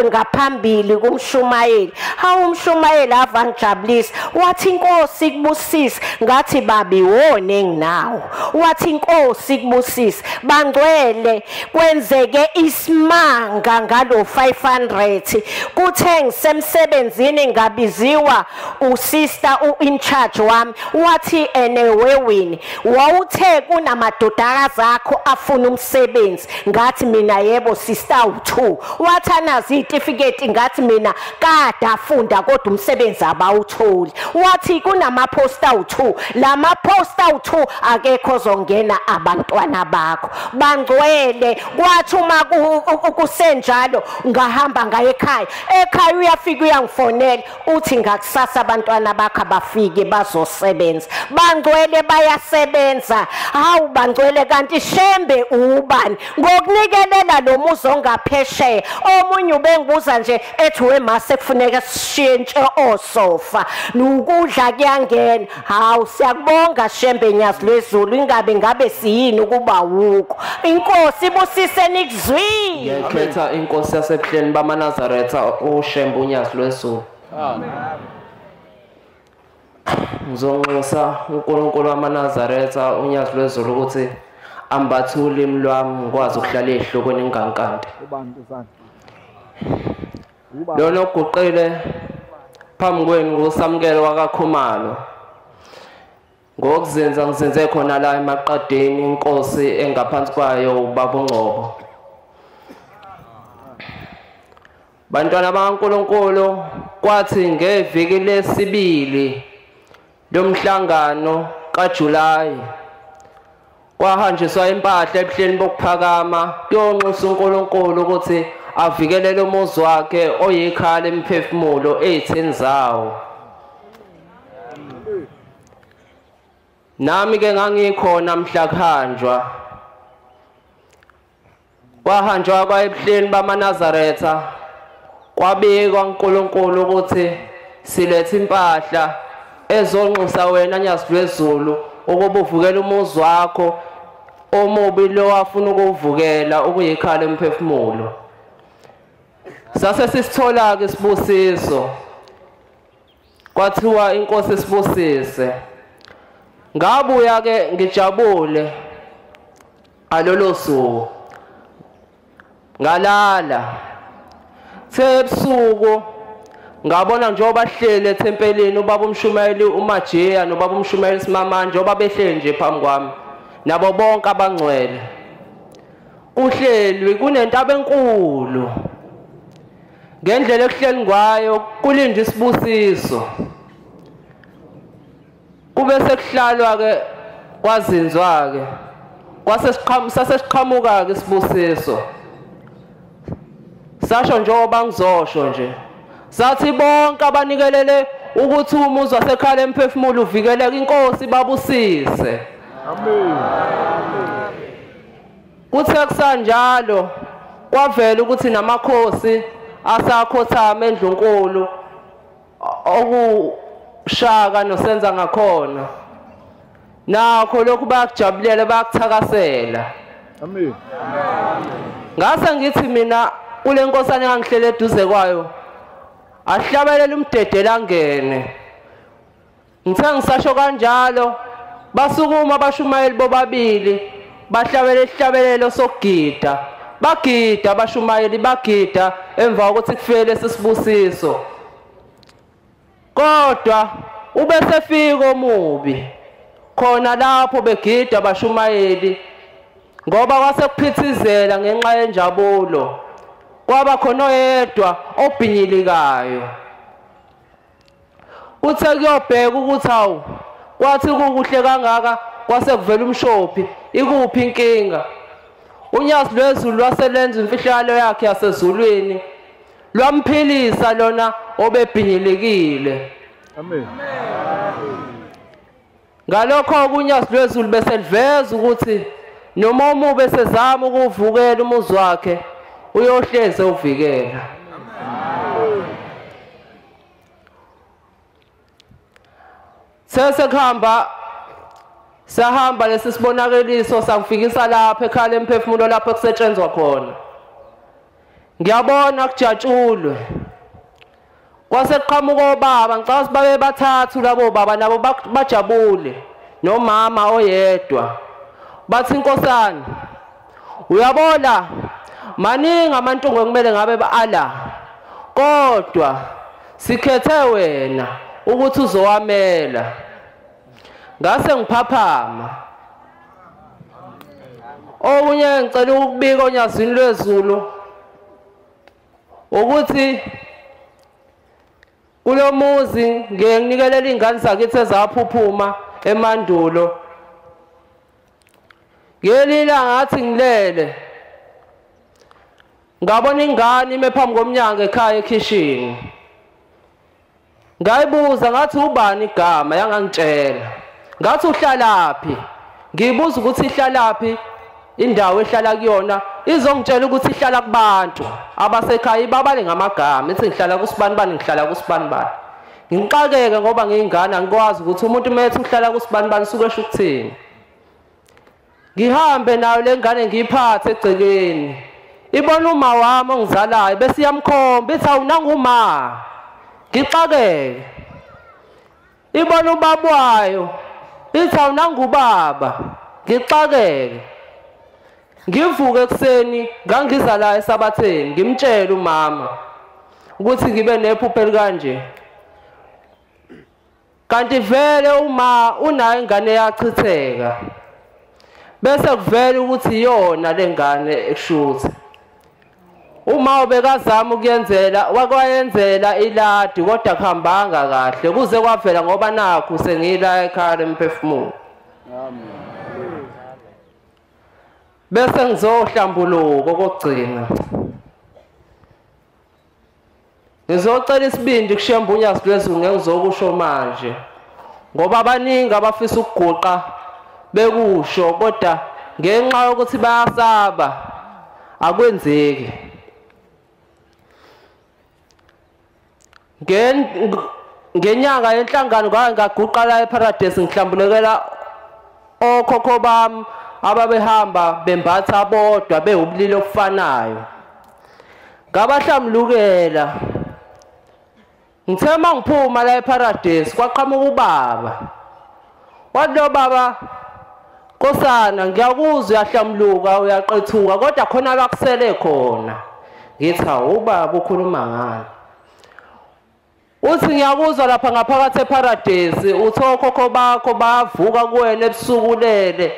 ngaphambili kumshumayeli. Hawu, umshumayeli ava ngijabulisa, wathi inkosi ikubusise. Ngathi babi wona enginawo. Wathi inkosi ikubusise. Bangcwele, kwenzeke isimanga ngalo 500. Kuthe ngisemsebenzini ngabiziwa usister u-in charge wami, wathi ene wewini wawuthe kunamadodakazi akho afuna umsebenzi. Ngathi mina yebo sister, u2. Wathi anazi izitifiketi. Ngathi mina kade afunda kodwa umsebenzi abawutholi. Wathi kunamaposta u2, lamaposta u2 akekho ozongena abantwana bakho. Bangcwele, kwathi uma kusenjalo ngahamba ngaye ekhaya. Ekhaya uyafika uyangifonela, uthi ngakusasa abantwana bakho abafike bazosebenza. Bangcwele, bayasebenza. Hawu bangcwele, kanti Shembe ubani ngokunikelela lo muzi ongaphesheya? Omunye ubengibuza nje ethi wemase kufuneka sishintshe osofa nokudla kuyangena. Hawu, siyakubonga Shembe Nyazi lwezulu, ingabe ngabe siyini ukuba wukho. Inkosi ibusise nikuzwile. Ngiyakhetha inkosi yasebuhleni bamaNazaretha uShembe uNyazi lwezulu. Amen. Ngizonxusa uNkulunkulu wamaNazaretha uNyazi lwezulu ukuthi ambathe ulimi lwami ngikwazi ukuhlala ezihlokweni ngingankanti. Lona oguqile phambi kwenu nguSamukelo wakaKhumalo. Ngokuzinza ngizinze khona la emaqadeni, inkosi engaphansi kwayo ubaba uNgcobo. Bantwana bakaNkulunkulu, kwathi ngeviki lesibili lomhlangano kaJulayi kwahanjiswa impahla ebuhleni bokuphakama kuyonxusa uNkulunkulu ukuthi avikelele umuzi wakhe oyikhaya lemphefumulo ezitheni zawo. Nami ke ngangikhona mhla kuhanjwa. Kwahanjwa kwaebuhleni bamaNazaretha, kwabikwa uNkulunkulu ukuthi silethe impahla ezonxusa wena Nyazi lwezulu ukuba uvukele umuzi wakho omubi lo afuna ukuvukela okuyikhala emphefumulo. Sase sisithola ke isibusiso, kwathiwa inkosi isibusise. Ngabuya ke ngijabule alolo suku, ngalala. Ebusuku ngabona njengoba hlele ethempelini ubaba umshumayeli uMajiya nobaba umshumayeli Simamanje, njengoba behleli nje phambi kwami nabo bonke abangcwele. Kuhlelwi kunentaba enkulu, ngendlela ekuhleli ngayo kulindwe isibusiso. Kube sekuhlalwa ke kwazinzwa ke, kwase sesiqhamuka ke isibusiso. Sasho njengoba ngizosho nje, sathi bonke abanikelele ukuthi umuzi wasekhaya emphefumulo uvikeleke, inkosi babusise. Amen. Kuthe kusanjalo kwavela ukuthi namakhosi asakhothama endlunkulu okushaka nosenza ngakhona, nakho lokhu bayakujabulela, bayakuthakasela. Amen. Ngase ngithi mina kule nkosana engangihlele eduze kwayo ahlabelela umdedela angene. Ngithe ngisasho kanjalo basukuma abashumayeli bobabili Bahlabele isihlabelelo sokugida. Bagida abashumayeli bagida emva kokuthi kufike lesi sibusiso. Kodwa ubesefika omubi khona lapho begida abashumayeli, ngoba kwasekuphithizela ngenxa yenjabulo. Kwaba khona oyedwa obhinyilikayo. Uthe kuyobheka ukuthi hawu, kwathi kukuhle kangaka kwase kuvela umshophi, ikuphi inkinga? Unyazi lwezulu lwaselenza imfihlakalo yakhe yasezulwini, lwamphilisa lona obebhinyilikile. Amen. Ngalokho unyazi lwezulu bese liveza ukuthi noma umubi esezama ukuvukela umuzi wakhe, uyohleze uvikela. Sesekuhamba sahamba lesi sibonakaliso sangifikisa lapha ekhaya lemphefumulo lapho kusetshenzwa khona. Ngiyabona kujatshulwe. Kwase kuqhamuka obaba, ngicabanga ukuthi babe bathathu labo baba, nabo bajabule nomama oyedwa. Bathi inkosana, uyabona maningi amantungu ekumele ngabe ala, kodwa sikhethe wena ukuthi uzowamela. Ngase ngiphaphama. Okunye ngicela ukubika onyazini lwezulu ukuthi kulomuzi ngeke nginikelela ingane zakithi ezaphuphuma emandulo. Ngelila ngathi ngilele, ngabona ingane ime phambi komnyango ekhaya ekhishini. Ngayibuza ngathi ubani igama, yangangitshela. Ngathi uhlalaphi? Ngibuza ukuthi ihlalaphi indawo ehlala kuyona, izongitshela ukuthi ihlala kubantu abasekhaya, ibabale ngamagama, ithi ngihlala kusibani bani, ngihlala kusibani bani. Ngixakeke ngoba ngiyingane, angikwazi ukuthi umuntu uma ethi uhlala kusibani bani usuke esho ukuthini. Ngihambe nayo le ngane ngiyiphathe egcekeni, ibona uma wami ongizalayo bese iyamkhomba ithi awunanguma. Ngixakeke. Ibona ubaba wayo ithi awunangubaba. Ngixakeke. Ngivuke ekuseni, ngangiza la esabatheni, ngimtshele umama ukuthi ngibe nephupho elikanje. Kanti vele uma unayo ingane yachitheka, bese kuvela ukuthi iyona lengane ekushuthi. Uma ubekazama ukuyenzela, wakwayenzela iladi kodwa kuhambanga kahle, kuze kwavela ngoba nakhu sengila ekhaya lemphefumulo. Amen. Bese ngizohlambuluka okugcina. Ngizocela isibindi kushemba unyazi lwezulu ngengizokusho manje, ngoba abaningi abafisa ukuguqa bekusho, kodwa ngenxa yokuthi bayasaba akwenzeki. Ngenyanga yenhlangano ngake ngaguqa la eParadise, ngihlambulekela okhokho bami ababehamba bembatha bodwa bewubulili obufanayo. Ngabahlambulukela. Ngithe mangiphuma la eParadise kwaqhamuka ubaba. Wathi lo baba, nkosana ngiyakuzwa uyahlambuluka uyaqethuka, kodwa khona la kusele khona. Ngithi hawu ubaba ukhuluma ngani? Uthi ngiyakuzwa lapha ngaphakathi eParadise, uthi okhokho bakho bavuka kuwena ebusuku ulele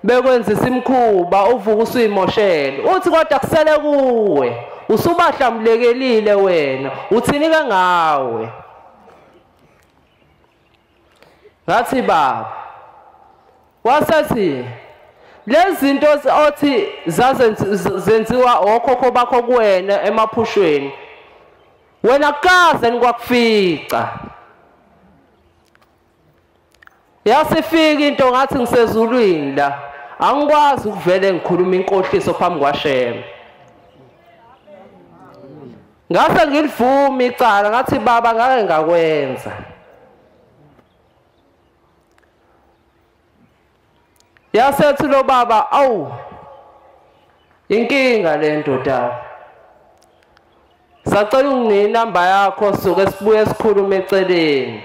bekwenzisa imikhuba, uvuka usuyimoshele. Uthi kodwa kusele kuwe, usubahlambulekelile wena, uthini ke ngawe? Ngathi baba, wasethi lezi zinto othi zazenziwa okhokho bakho kuwena emaphushweni, wena kaze nikwakufica. Yasifika into ngathi ngisezulwini la, angikwazi ukuvele ngikhuluma inkohliso phambi kwaShembe. Ngase ngilivuma icala, ngathi baba ngake ngakwenza. Yasethi lo baba, awu inkinga le ndoda, sacela unginike inamba yakho suke sibuye sikhulume eceleni.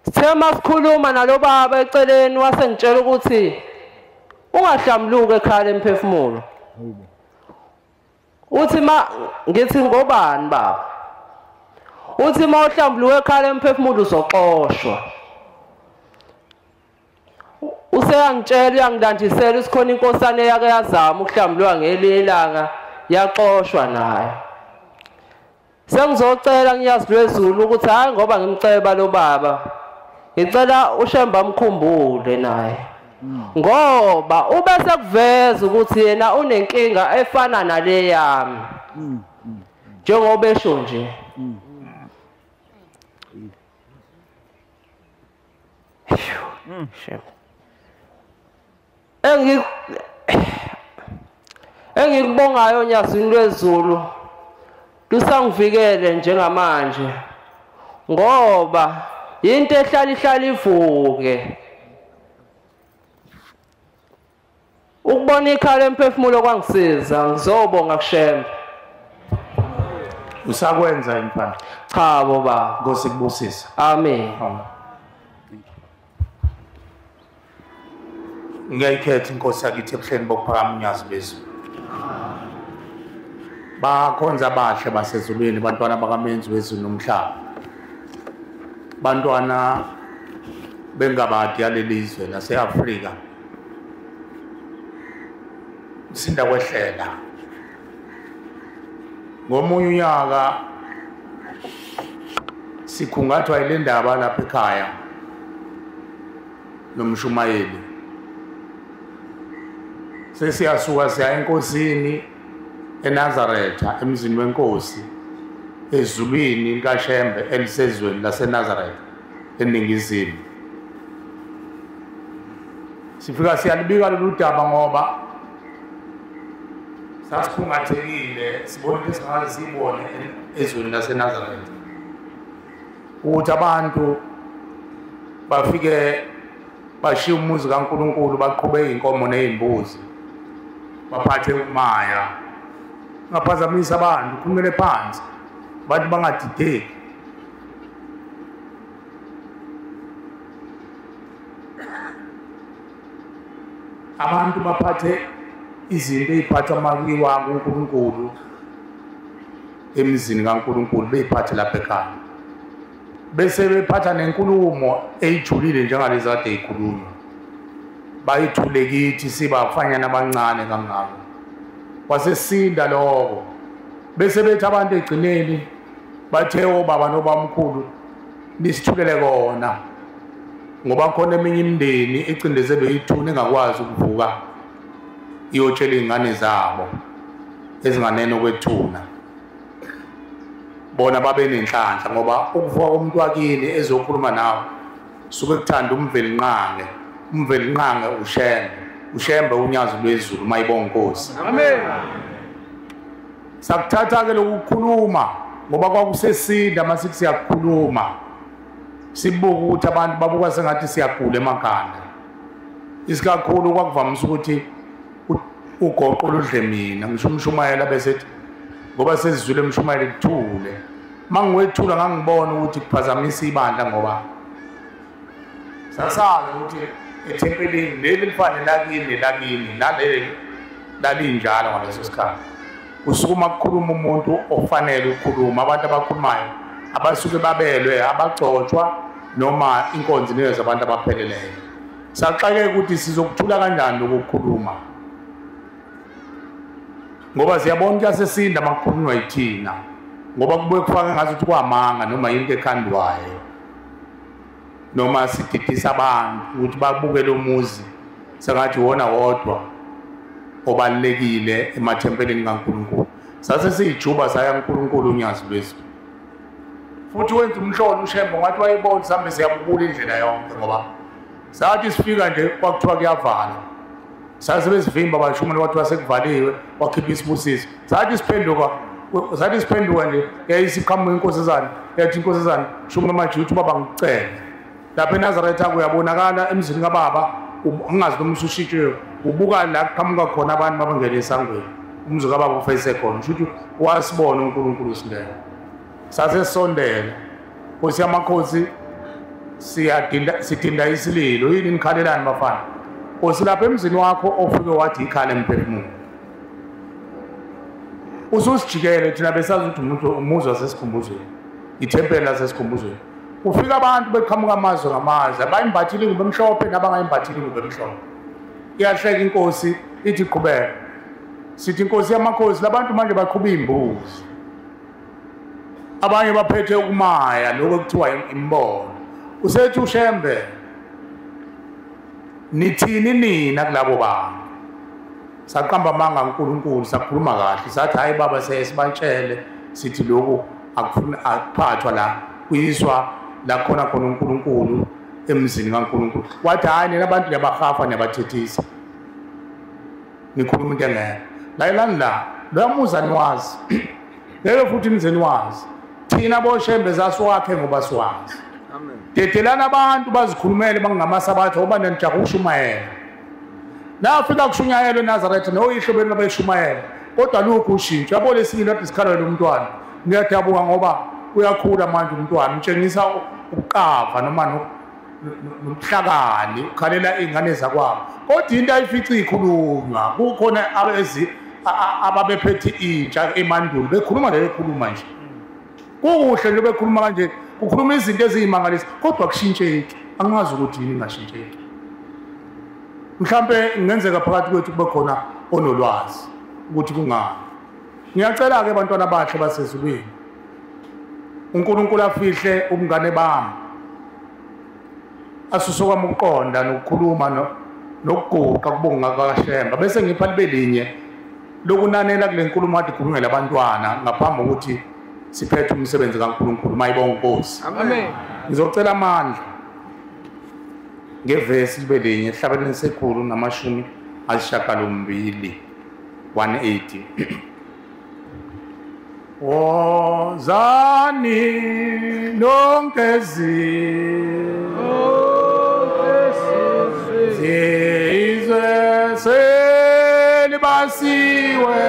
Sithe masikhuluma nalo baba eceleni, wasengitshela ukuthi Ungahlambuluki ekhaya lemphefumulo. Uthi ma ngithi ngobani baba? Uthi ma uhlambuluka ekhaya lemphefumulo uzoxoshwa. Useyangitshela uyangilandisela isikhona inkosana eyake yazama ukuhlambuluka ngelinye ilanga yaxoshwa nayo. Sengizocela ngiyazi lwezulu ukuthi hayi ngoba ngimceba lo baba, ngicela uShembe amkhumbule naye. Ngoba ube sekuveza ukuthi yena unenkinga efana nale yami. Njengoba esho nje. Engikubongayo onyazini lwezulu lusangivikele njengamanje, ngoba into ehlala ihlala ivuke. Ukubona ikhala emphefumulo kwangisiza, ngizobonga kuShembe. Usakwenza imfana? Cha baba. Nkosi kubusise. Amen. Ngiyayikhetha inkosi yakithi ebuhleni bokuphakama unyazi lwezulu. Bakhonza abahle basezulwini, bantwana bakamenzi wezulu nomhlaba, bantwana bengabadi yalelizwe lase-Afrika. Sinda kwehlela ngomunye unyaka sikhungathwa ile ndaba lapha ekhaya nomshumayeli. Sesiyasuka siya enkosini eNazaretha, emzini wenkosi ezulwini likaShembe elisezweni laseNazaretha eningizimu. Sifika siyalibika lolu daba ngoba sasikhungathekile, sibona into esingakaze siyibone ezweni laseNazaretha, ukuthi abantu bafike bashiye umuzi kaNkulunkulu, baqhube iy'nkomo ney'mbuzi, baphathe umaya, ungaphazamisa abantu, ukhulumele phansi, abantu bangadideki. Abantu baphathe izinto ey'phathwa makuyiwa kuNkulunkulu emzini kaNkulunkulu, beyiphathe lapha ekhaya, bese bephatha nenkulumo eyijulile njengalezi kade yikhulunywa, bayithule kithi sibafanyana abancane kangako. Wasesinda lokho, bese bethi abantu egcineni bathe obaba nobamkhulu nisithulele kona, ngoba khona eminye imindeni ecindezelwe ithuna engakwazi ukuvuka iyotshela iy'ngane zabo ezinganeno kwethuna. Bona babe nenhlanhla, ngoba ukuvuka komuntu wakini ezokhuluma nawe suke kuthanda uMvelinqange. UMvelinqange uShembe, uShembe unyazi lwezulu mayibonga inkosi. Amen. Sakuthatha ke lokukhuluma ngoba kwakusesinda masithi siyakhuluma, sibuka ukuthi abantu babuka sengathi siyagula emakhanda. Isikakhulu kwakuvamisa ukuthi ugoqo ludle mina, ngisho umshumayela besethi ngoba sesizwile umshumayela kuthule. Mangiwethula ngangibona ukuthi kuphazamisa ibandla, ngoba sasazi ukuthi ethempelini leli lifanele lakini lakini naleli lalinjalo ngaleso sikhathi. Usukuma kukhuluma umuntu ofanele ukukhuluma, abantu abakhulumayo abasuke babelwe, abagcotshwa noma inkonzo nikezwe abantu abapheleleyo. Saxakeka ukuthi sizokuthula kanjani lokukhuluma, ngoba siyabona ukuthi asesinda makukhulunywa yithina, ngoba kubuye kufake ngathi ukuthi kwamanga noma into ekhandwayo, noma sididisa abantu ukuthi babukele umuzi sengathi wona wodwa obalulekile emathempelini kaNkulunkulu. Sase siyijuba saya kuNkulunkulu unyazi lwezulu. Futhi wenza umhlolo uShembe ngathi wayebona sihambe siyabukula indlela yonke, ngoba sathi sifika nje kwakuthiwa kuyavala, sase besivimba abashumeli kwathiwa sekuvaliwe, wakhipha isibusiso. Sathi siphenduka nje yayisiqhamuka inkosazana, yathi inkosazana shuma manje uthi baba ngicela lapha eNazaretha kuyabonakala emzini kababa, ungazi noma usushintshiwe, ubuka la kuqhamuka khona abantu babangena esangweni, umuzi kababa ufese khona, usho ukuthi wasibona uNkulunkulu singena. Sasesondela Nkosi yamakhosi, siyadinda, sidinda isililo. Yini nikhalelani bafana? Osilapha emzini wakho ofike wathi ikhala emphefumulo. Ususijikele thina besazi ukuthi umuntu umuzi wasesikhumbuzweni, ithempeli lasesikhumbuzweni. Ufika abantu beqhamuka amazwe ngamazwe, abayimbathile ingubo emhlophe nabangayimbathile ingubo emhlophe. Iyahleka inkosi ithi qhubeka. Sithi inkosi yamakhosi labantu manje baqhuba imbuzi. Abanye baphethe ukumaya lokho kuthiwa imbono. Usethi uShembe nithini nina kulabo bantu? Saqamba amanga uNkulunkulu, sakhuluma kahle, sathi hayi baba sesibatshele sithi lokhu akufuni akuphathwa la, kuyiswa la khona khona uNkulunkulu emzini kaNkulunkulu. Wathi hayi nina abantu niyabahafa niyabathethisa, nikhuluma into engekho. Layelani la, loyamuzi aniwazi lelo futhi nize niwazi. Thina boShembe sasiwakhe ngoba siwazi. Dedelana abantu bazikhulumele bangamasabatha ngoba nijaha ukushumayela. Nafika kushunyayelwa eNazaretha noyihlo benu bayishumayela, kodwa lokhu ushintsho. Yabo lesinye lapho isikhalelo umntwana, ngiyadabuka ngoba uyakhula manje umntwana, utshengisa ukuqava noma nobuhlakani, ukhalela iy'ngane zakwabo. Kodwa into ayifici ikhulunywa, kukhona ababephethe intsha emandulo bekhuluma le bekhuluma nje. Kukuhle nje bekhuluma kanje, kukhuluma izinto eziyimangalisa, kodwa kushintsheki. Angazi ukuthi yini ingashintsheki. Mhlambe kungenzeka phakathi kwethu kube khona onolwazi ukuthi kungani. Ngiyacela-ke abantwana abahle basezulwini, uNkulunkulu afihle ubungane bami, asuse kwami ukuqonda nokukhuluma nokuguqa kubonga kaShembe, bese ngipha libe linye lokunanela kule nkulumo kade ikhulunywa abantwana ngaphambi kokuthi siphethe umsebenzi kaNkulunkulu. Mayibonge Nkosi. Amen. Ngizocela amandla ngevesi libe linye ehlabeleni 182 180. Wozani nonke zizwe selibasiwe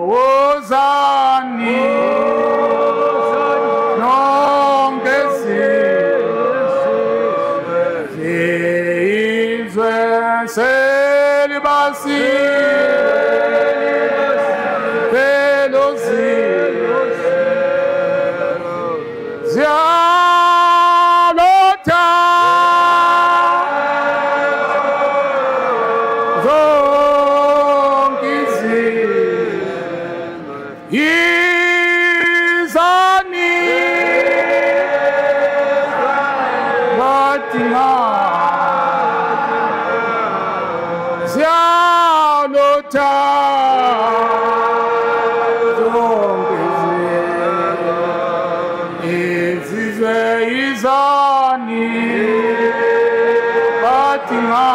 Wozani nonke zizwe selibasiwe ziyalotha zonke izani badinga ziyalotha zonke izizwe izani badinga.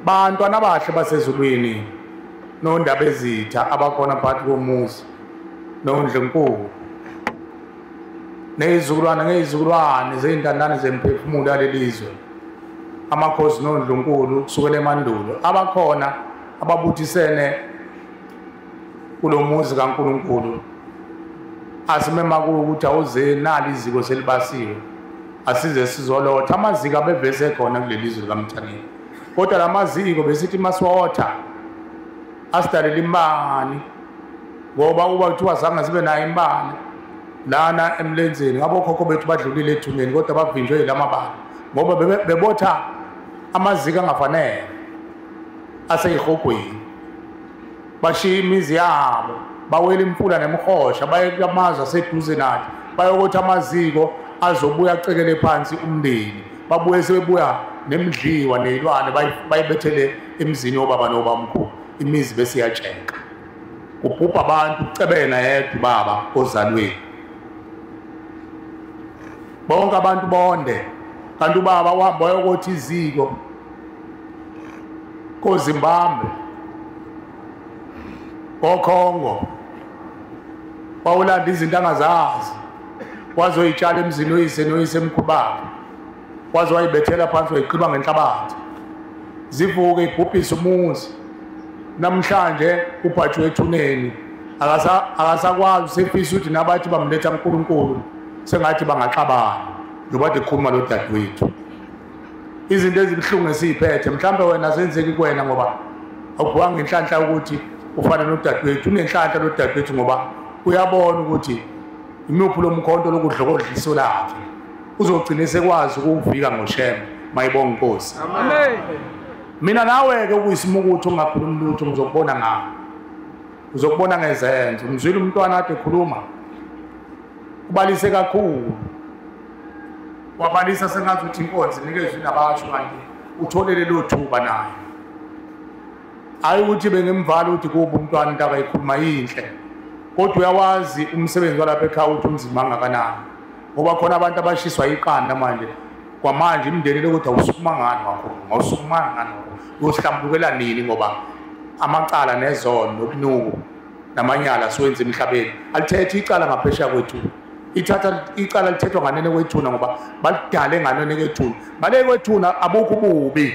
Bantwana abahle basezulwini nondaba ezitha abakhona phakathi komuzi nondlunkulu nezizukulwane ngezizukulwane zey'ntandane zemphefumulo yalelizwe, amakhosi nondlunkulu kusukela emandulo abakhona ababuthisene kulo muzi kaNkulunkulu. Asimema kuwo ukuthi awuze nali iziko selibasiwe, asize sizolotha. Amaziko abevese khona kuleli zwe likaMthaniya, kodwa la maziko besithi masiwotha asidalela imbani, ngoba uba kuthiwa zange sibe nayo imbani lana emlenzeni, ngabokhokho bethu badlulile ethuneni kodwa bavinjwe yilamabala ngoba bebotha amaziko angafanele aseyihogweni, bashiya imizi yabo, bawela imfula nemihosha, baye kumazwe aseduze nathi bayokotha amaziko azobuya acekele phansi umndeni, babuye sebebuya nemidliwa neyilwane bayibethele emzini wobaba nobamkhulu, imizi bese iyatsheka. Ubhubha abantu ucebena yedwa baba ozalweni. Bonke abantu bonde kanti ubaba uhamba wayokothi iziko koZimbabwe koKongo wawulanda izinto angazazi wazoyitshala emzini oyise noyise emkhubaba waze wayibethela phansi wayiqhiba ngenhlabathi zivuke ibhubhise umuzi. Namhlanje ubhajwe ethuneni akasakwazi usefisa ukuthi nabathi bamletha uNkulunkulu sengathi bangaxabana njengoba ekhuluma lo dadewethu. Izinto ezibuhlungu esiyiphethe mhlambe wena zenzeki kuwena ngoba awubhanga inhlanhla ukuthi ufana nodadewethu. Unenhlanhla lodadewethu ngoba uyabona ukuthi imuphi lomkhonto lokudlokodliso lakhe uzogcina sekwazi ukuvika ngoShembe. Mayibonga inkosi. Amen. Mina nawe ke ukuyisimukuthi ungakhulumi lutho ngizokubona ngawe, uzokubona ngezenzo. Ngizwile umntwana kade ekhuluma ubalise kakhulu, wabalisa sengathi uthi inkonzo inikezwe nabasho kanti utholele lo thuba naye. Hayi ukuthi bengimvala ukuthi kuba umntwana into akayikhuluma yinhle, kodwa uyawazi umsebenzi walapha ekhaya ukuthi unzima kangakanani, ngoba khona abantu abashiswa iqanda manje kwamanje imndeni lokuthi awusukuma ngani wakhuluma awusukuma ngani uyohlambukela nini, ngoba amacala nezono nobunuku namanyala siwenza emhlabeni. Alithethe icala ngaphesheya kwethu, ithatha icala lithethwa nganene kwethuna ngoba balidale nganene kwethuna. Ngale kwethuna abukho ububi.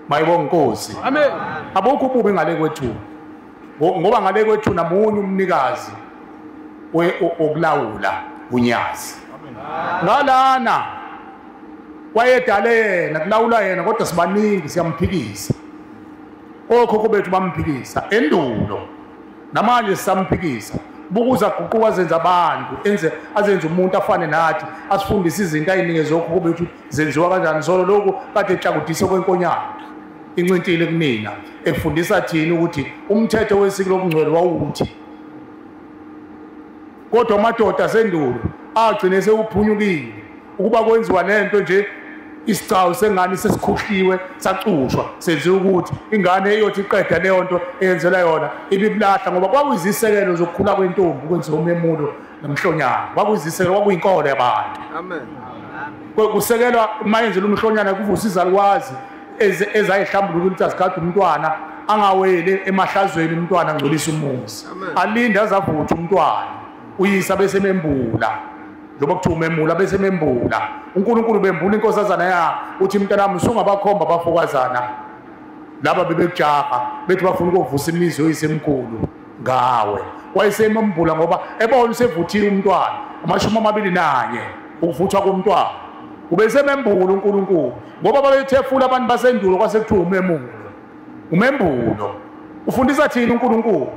Mayibonga inkosi. Amen. Abukho ububi ngale kwethuna ngoba ngale kwethuna munye umnikazi okulawula unyazi. Ngalana wayedale yena kulawula yena, kodwa sibaningi siyamphikisa. Okhokho bethu bamphikisa endulo, namanje sisamphikisa. Bukuza guquka zenza abantu enze azenze umuntu afane nathi, asifundise izinto ayinikeze okhokho bethu zenziwa kanjani. Solo lokhu kade etshakudise kwenkonyane incintile kunina efundisa thina ukuthi umthetho wesiko lobungcwele wawuthi, kodwa amadoda asendulo agcine sewuphunyukile ukuba kwenziwa lento nje isicawu sengane sesikhuhliwe sacushwa senziwa ukuthi ingane iyothi iqeda leyo nto eyenzela yona ibibulahla, ngoba kwakuyizisekelo zokukhula kwentombi kwenziwa umemulo nomhlonyana. Kwakuyizisekelo, kwakuyinkolo yabantu. Amen. Kusekelwa mayenzela umhlonyana kuvusa izalukwazi ezayihlambuluka ukuthi azigade umntwana angaweli emahlazweni, umntwana angcolisa umuzi, alinde azavutha umntwana uyisa bese membula, njengoba kuthiwa umemula bese membula. uNkulunkulu bembula inkosazana yakhe uthi mntanami usungabakhomba abafokazana laba bebekujaha bethi bafuna ukuvusa imizi oyisemkhulu ngawe. Wayesemembula ngoba ebona usevuthiwe umntwana 21 ukuvuthwa komntwana ubesemembula uNkulunkulu, ngoba babethefula abantu basendulo kwase kuthiwa umemulo. Umembulo ufundisa thina uNkulunkulu,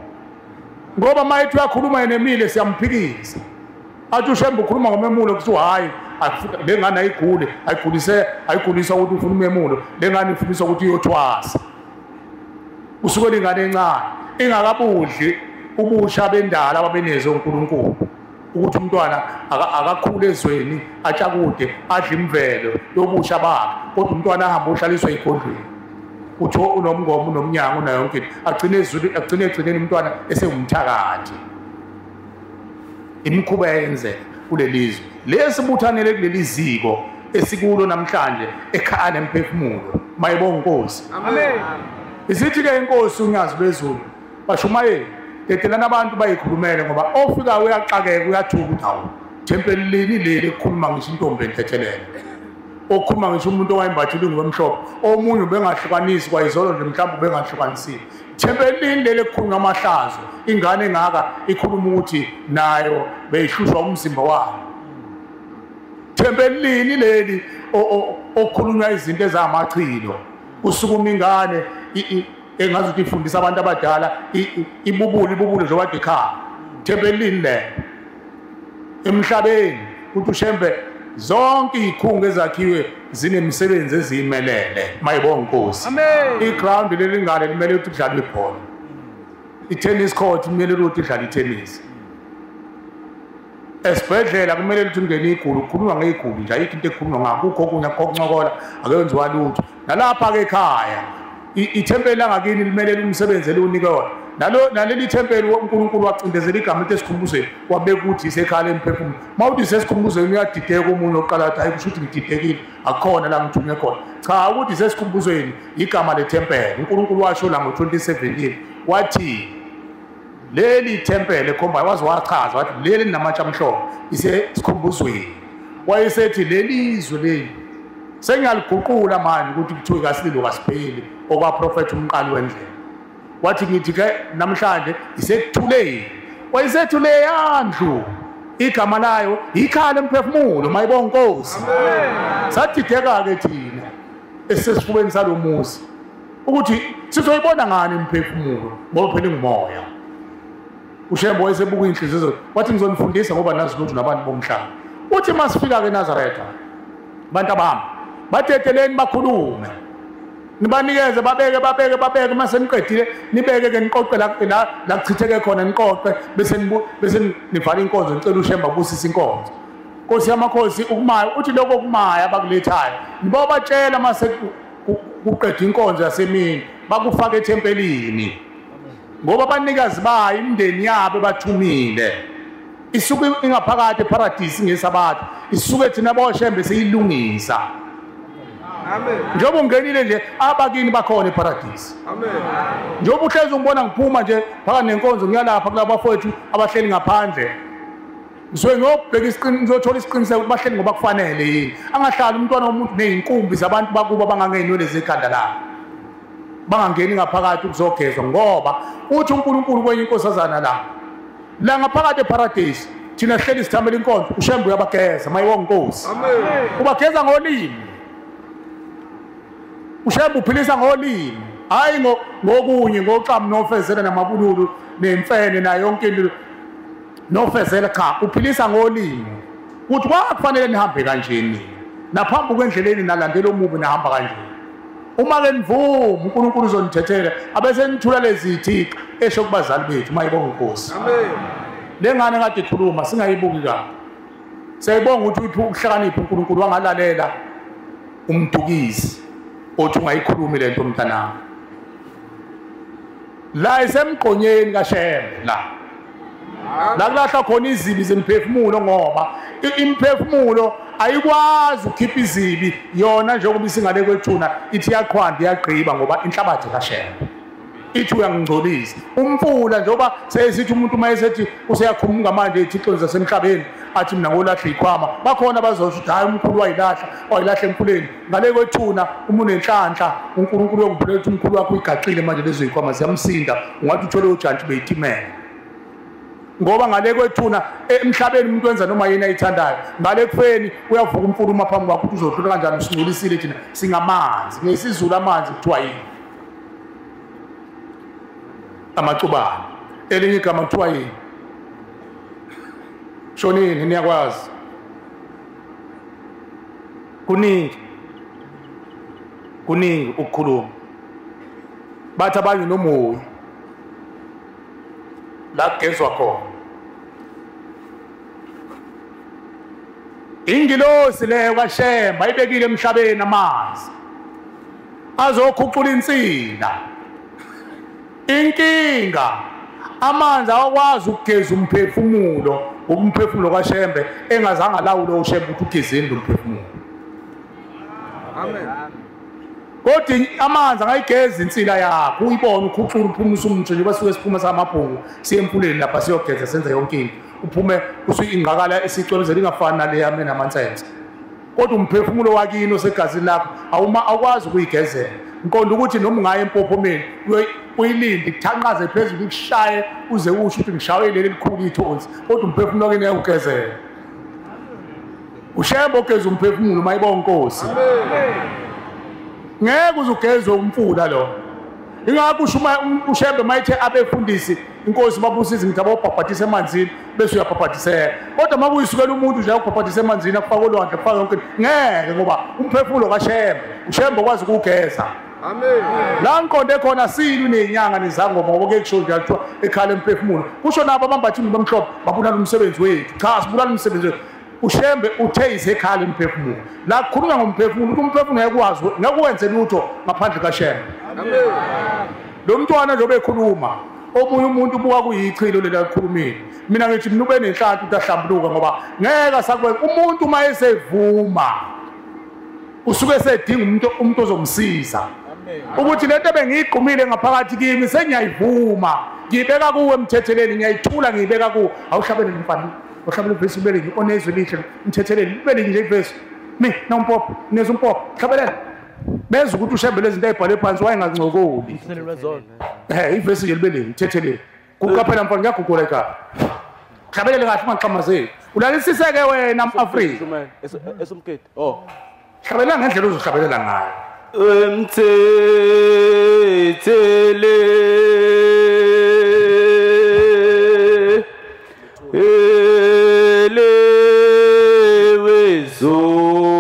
ngoba mayethi uyakhuluma yena emile siyamphikisa. Athi uShembe ukhuluma ngomemulo kuthiwa hayi le ngane ayigule, ayigulise, ayigulisa ukuthi ufuna umemulo, le ngane ifundiswa ukuthi iyothwasa. Usuke ingane encane ingakabudli ubusha bendala ababeneze uNkulunkulu ukuthi umntwana akakhule ezweni atshakude adle imvelo yobusha bakhe, kodwa umntwana ahambe uhlaliswa egodlweni utho unomngoma unomnyango unayo yonke into, agcine ezulu agcine egcineni umntwana esewumthakathi. Imikhuba eyenzeka kulelizwe lesibuthanele kuleli ziko esikulo namhlanje ekhaya nemphefumulo. Mayibonga inkosi. Amen. Isithi ke inkosi unyazi lwezulu bashumayeli dedelana abantu bayikhulumele, ngoba ofika uyaxakeka uyathuka ukuthi hawu thempeli lini leli ekukhuluma ngisho intombi entethelele, okhuluma ngisho umuntu owayembathile ingubo emhlophe, omunye ubengahlukanisi kwayizolo nje mhlawumbe ubengahlukanisile. Thempeli lini leli ekukhulunywa amahlazo, ingane engaka ikhuluma ukuthi nayo beyihlushwa umzimba wayo. Thempeli lini leli okukhulunywa izinto ezamachilo, usukuma ingane engazi ukuthi ifundisa abantu abadala ibubule ibubule njengoba ekhaya. Thempeli lini lelo emhlabeni ukuthi uShembe zonke izikhungo ezakhiwe zinemisebenzi eziyimelele. Mayibonga inkosi. Amen. Iground leli ngane limele ukuthi kudlalwe ibhola, i-tennis court kumele ukuthi idlale i-tennis, esibhedlela kumele ukuthi ungene igulu, kukhulunywa ngegulu nje ayikho into ekhulunywa ngakho, kukho okunye akuncokola akenziwa lutho. Nalapha ke ekhaya ithempeli langakini limele umsebenzi eliwunike wona. Nalo naleli thempeli uNkulunkulu wacindezela igama lithi esikhumbuzweni, wabeka ukuthi isekhaya lemphefumulo. Mawuthi isesikhumbuzweni uyadideka umuntu oqala athi hayi kusho ukuthi ngididekile, akukhona la ngithunywe khona. Cha, ukuthi isesikhumbuzweni igama lethempeli. uNkulunkulu washo la ngo-2017 wathi leli thempeli ekhomba, waze wachaza wathi leli linamatshe amhlophe isesikhumbuzweni. Wayesethi leli zwe leli sengiyaliguqula manje ukuthi kuthiwe kasililo kasipheli okwaprofetha umqali wendlela. Wathi ngithi ke namhlanje isekuthuleni. Wayesethule yandlu igama layo ikhaya lemphefumulo, mayibonga Nkosi. Amen. Sadideka ke thina esesifubeni salomuzi ukuthi sizoyibona ngani imphefumulo ngoba phela ingumoya. uShembe wayesebuka inhliziyo, wathi ngizonifundisa ngoba nazi lutho nabantu bomhlaba. Uthi masifika ke eNazaretha bantu abami badedeleni bakhulume, nibanikeze babeke babeke babeke, mase niqedile nibeke ke niqoqe la la kuchitheke khona, niqoqe bese bese nivala inkonzo, nicela uShembe abusise inkonzo. Nkosi yamakhosi ukumaya, uthi lokho kumaya abakulethayo nibobatshela mase kuqeda inkonzo yasemini bakufaka ethempelini, ngoba abanikazi bayo imindeni yabo bathumile. Isuke ingaphakathi eparadisi ngesabatha, isuke thina boShembe seyilungisa. Amen. Njengoba ungenile nje abakini bakhona eparadisi. Amen. Njengoba uhlezi ungibona ngiphuma nje phakathi nenkonzo ngiyalapha kulabo bafowethu abahleli ngaphandle, ngisuke ngiyobheka isiqinisekiso, ngizothola isiqiniseko ukuthi bahleli ngoba kufanele yini. Angahlali umntwana womuntu ney'nkumbi zabantu bakubo abangangey'nwele zekhanda labo, bangangeni ngaphakathi ukuzogezwa, ngoba uthi uNkulunkulu kwenye inkosazana la ngaphakathi eparadisi thina sihleli sithamela inkonzo, uShembe uyabageza, mayibonga Nkosi. Amen. Ubageza ngolimi. uShembe uphilisa ngolimi, hayi ngokunye ngoxamu nofezela namabululu nemfene nayo yonke into nofezela. Cha, uphilisa ngolimi. Uthi kwakufanele nihambe kanjeni naphambi kwendleleni nalandela omubi nahamba kanjeni. Uma ke nivuma uNkulunkulu uzonithethela abese nithula lezi zithixo esho kubazali bethu, mayibonga Nkosi. Amen. Le ngane kade ikhuluma singayibuki kabi. Siyayibonga ukuthi uphi ukuhlakanipha uNkulunkulu wangalalela umdukisi othi ungayikhulumi lento mntanami. La isemgqonyeni kaShembe la kulahla khona izibi zemphefumulo, ngoba imphefumulo ayikwazi ukukhipha izibi yona njengoba isingale kwethuna ithi iyaqhwanda iyagqiba ngoba inhlabathi kaShembe ithi uyangingcolisa. Umfula njengoba seyisithi umuntu uma esethi useyakhumuka manje ithixo zasemhlabeni athi mina ngolahla ikhwama, bakhona abazosho ukuthi hayi umkhulu wayilahla, wayilahla emfuleni ngale kwethuna. Uma unenhlanhla uNkulunkulu uyokuvula ukuthi umkhulu wakho uyigaxile manje lezo yikhwama ziyamsinda, ungathi uthole ujantshi beyitimela. Ngoba ngale kwethuna emhlabeni umuntu wenza noma yini ayithandayo, ngale kufeni uyavuka umfula uma phambi kwakho ukuthi uzodlula kanjani, usingcolisile thina singamanzi. NgesiZulu amanzi kuthiwa yini? Amacubane. Elinye igama kuthiwa yini? Shonini, niyakwazi. Kuningi kuningi ukukhuluma, bathi abanye nomoya la kugezwa khona. Ingilosi leyo kaShembe ayibekile emhlabeni amanzi azokhucula insila. Inkinga amanzi awakwazi ukugeza umphefumulo, umphefumulo kaShembe engazange alawule uShembe ukuthi ugezeni lo mphefumulo. Amen. Kodwa amanzi angayigeza insila yakho, uyibone ukhucula uphumisa umtho nje, basuke siphuma samabhungu siye emfuleni lapha siyogeza senze yonke into, uphume usuyingqakala esicwebezela ingafani nale yami namansense. Kodwa umphefumulo wakini osegazini lakho awukwazi ukuyigezela. Ngiqonda ukuthi noma ungaye empophomeni uyilinde kuthanqaze phezulu ikushaye uze usho ukuthi ngishawe leli likhulu ithonsi, kodwa umphefumulo wakini uyawugezela. uShembe ogeza umphefumulo, mayibonga Nkosi. Ngeke uzugezwe umfula lo. Ingakho uShembe mayithe abefundisi inkosi babusize ngithi abobhabhatisa emanzini bese uyabhabhatiseka. Kodwa uma kuyisukela umuntu nje ukubhabhatisa emanzini akufaka olwandle akufaka yonke, ngeke, ngoba umphefumulo kaShembe, uShembe okwazi ukugeza. Amen. La ngiqonde khona sinu nezinyanga nezangoma ngoba ke kusho nje kuthiwa ekhala emphefumulo. Kusho nabo abambatha ingubo emhlophe babulala umsebenzi wethu. Cha, sibulala umsebenzi wethu. uShembe uthe isekhala emphefumulo. La kukhulunywa ngomphefumulo, ukuthi umphefumulo ngeke wazi, ngeke wenze lutho ngaphandle kaShembe. Amen. Lo mntwana njengoba ekhuluma Omunye umuntu ubuka kuyichilo leli alikhulumile. Mina ngithi mina ube nenhlanhla ukuthi ahlambuluka ngoba ngeke sakwenza. Umuntu uma esevuma usuke esedinga umuntu ozomsiza. Ukuthi lento ebengiyigqumile ngaphakathi kimi sengiyayivuma, ngiyibeka kuwe mthetheleli, ngiyayithula ngiyibeka kuwe. Awuhlabele mfana, uhlabele ivesi ubele onezwi elihle, mthetheleli ubele nje ivesi. Mi nompopo, neza umpopo, hlabelela. Bezwe ukuthi uShembe lezi zinto ayibhale phansi wayengancokoli. Ivesi nje libele mthetheleli. Kuqaphela mfana ngiyaguqula ekhaya. Hlabelele kahle ungaxhamazeli. Ulalisiseke wena mAfrika. Esumgidi. Oh. Hlabelela ngendlela ozohlabelela ngayo. Mthetheleli wezono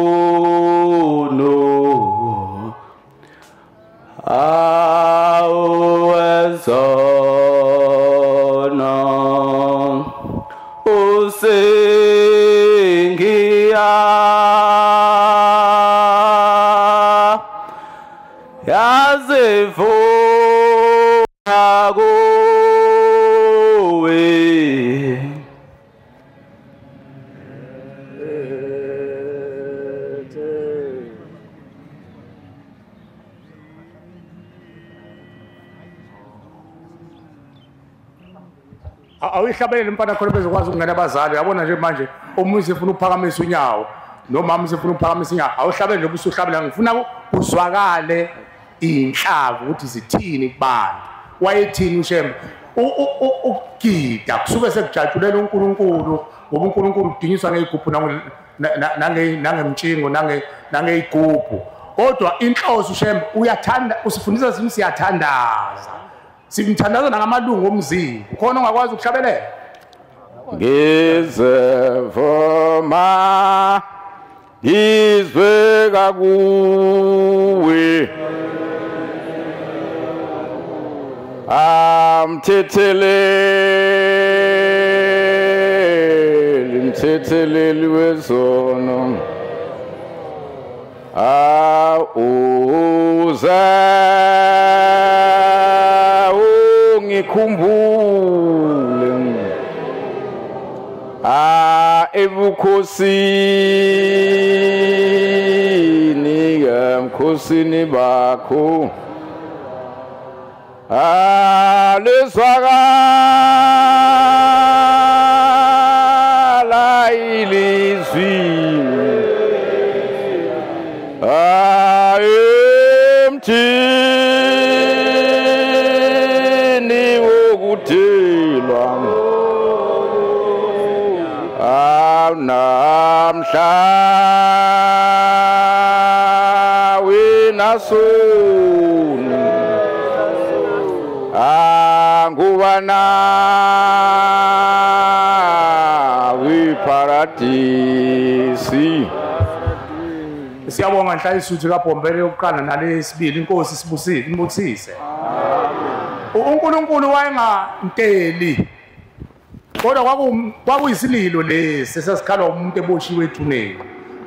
awezono usengiya yazivuna kuwe. Awuyihlabelele mfana khona bezokwazi ukungena abazali. Uyabona nje manje omunye sefuna ukuphakamisa unyawo nomama sefuna ukuphakamisa unyawo. Awuhlabele nje usuhlabela, ngifuna uzwakale inhlavu ukuthi zithini kubantu. Wayethini uShembe? Ukugida kusuke sekujatshulela uNkulunkulu, ngoba uNkulunkulu udinyiswa ngeyigubhu nangemtshingo nangeyigubhu. Kodwa inhloso uShembe uyathanda, usifundisa sithi siyathandaza. Simthandaza nangamalungu omzimba. Khona ongakwazi ukuhlabelela? Ngizevuma ngizwe kakuwe amthetheleli mthetheleli wezono auze ungikhumbule ebukhosini emkhosini bakho lezwakala ilizwi emthini wokudelwa namhla wena soni angubana wiparadisi. Siyabonga Nhlayisuthu kaBhombele yokuqala nalesibili. Inkosi sibusile, imbusise. uNkulunkulu wayenganteli, kodwa kwakuyisililo lesi esasikhalwa umuntu eboshiwe ethuneni,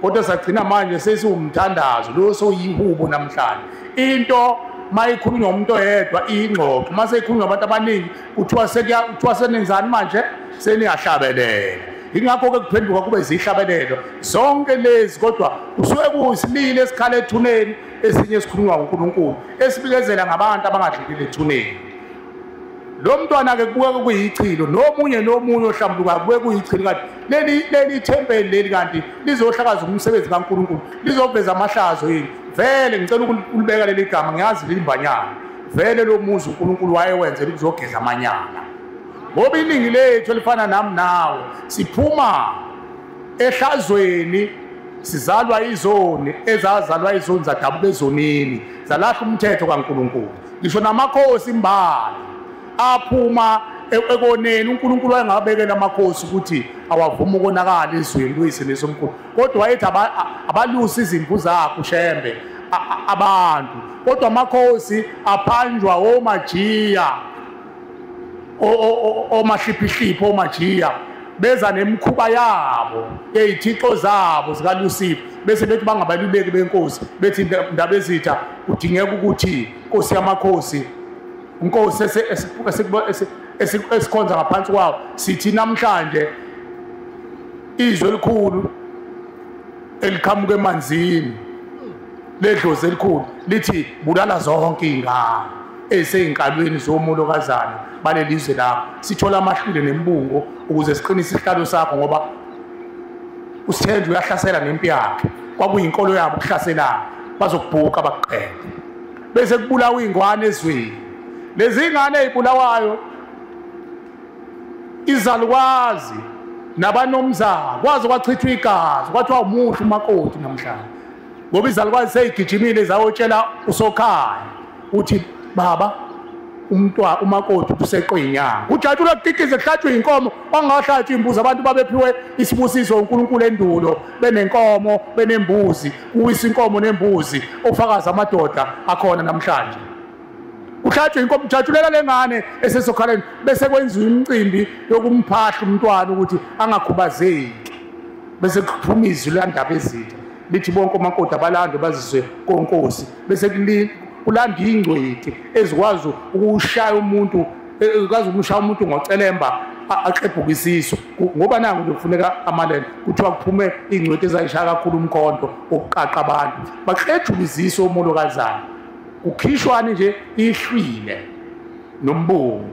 kodwa sagcina manje sesiwumthandazo lo soyihubo namhlanje. Into mayikhulunywa umuntu oyedwa ingxoxo, mase ikhulunywa abantu abaningi kuthiwa sekuthiwa senenzani manje, seniyahlabelela. Ingakho-ke kuphenduka kube zihlabelelo zonke lezi, kodwa kusuke kuyisililo esikhala ethuneni, esinye esikhulunywa uNkulunkulu esibikezela ngabantu abangadlulile ethuneni. Lo mntwana-ke kubukeka kuyichilo, nomunye nomunye ohlambulukayo kubuke kuyichilo, kanti leli ithempeli leli kanti lizohlakaza umsebenzi kaNkulunkulu, lizoveza amahlazo yini. Vele ngicela ukulibeka leli gama, ngiyazi limbanyana. Vele lo muzi uNkulunkulu wayewenzela ukuzogeza amanyala, ngoba iningi lethu elifana nami nawe siphuma ehlazweni, sizalwa izoni ezazalwa izoni zadabuka ezonini, zalahla umthetho kaNkulunkulu. Ngisho namakhosi imbala aphuma ekoneni. uNkulunkulu wayengabekela amakhosi ukuthi awavuma ukonakala ezweni luyise nesomkhulu, kodwa wayethi abalusi izimvu zakho Shembe abantu. Kodwa amakhosi aphanjwa omajiya, omahliphihliphi, omajiya beza nemikhuba yabo eyithixo zabo zikaLusifa, bese bethi bangabaluleki benkosi, bethi ndaba ezitha kudingeka ukuthi Nkosi yamakhosi Inkosi esikhonza ngaphansi kwawo sithi namhlanje izwe elikhulu eliqhamuka emanzini ledlozi elikhulu lithi bulala zonke izingane eseyinkalweni zomolokazana balelizwe lapho sithola amahlule nembungo ukuze siqinise isihlalo sakho ngoba uSithenjwe uyahlasela nempi yakhe kwakuyinkolo yabo ukuhlaselana bazokubhuka bakuqede bese kubulawa ingwane ezweni lezi ingane ezibulawayo izalukwazi nabanomzana kwaze kwachithwa igazi kwathiwa umuhle umakoti namhlanje ngoba izalukwazi seyigijimile zawotshela usokhaya uthi baba umntwana umakoti useqwe inyanga kujatshulwa kukikize kuhlatshwe inkomo bangahlatshwa imbuzi abantu babephiwe isibusiso uNkulunkulu endulo benenkomo benembuzi uwisa inkomo nembuzi ofakaza amadoda akhona namhlanje kuhlatshwe inkomo kujatshulela lengane esesokhaleni bese kwenziwa imicimbi yokumphahla umntwana ukuthi angakhubazeki bese kuphuma izwi landaba ezitha lithi bonke omakoti abalando bazizwe konkosi bese kulanda ingcweti ezikwazi ukushaya umuntu ekwazi ukushaya umuntu ngocelemba aqebhuka isisu ngoba nangu nje kufuneka amalele kuthiwa kuphume ingcweti ezayishaya kakhulu umkhonto okuqaqa abantu baqejula izisu omolokazana kukhishwane nje ihlwile nombungu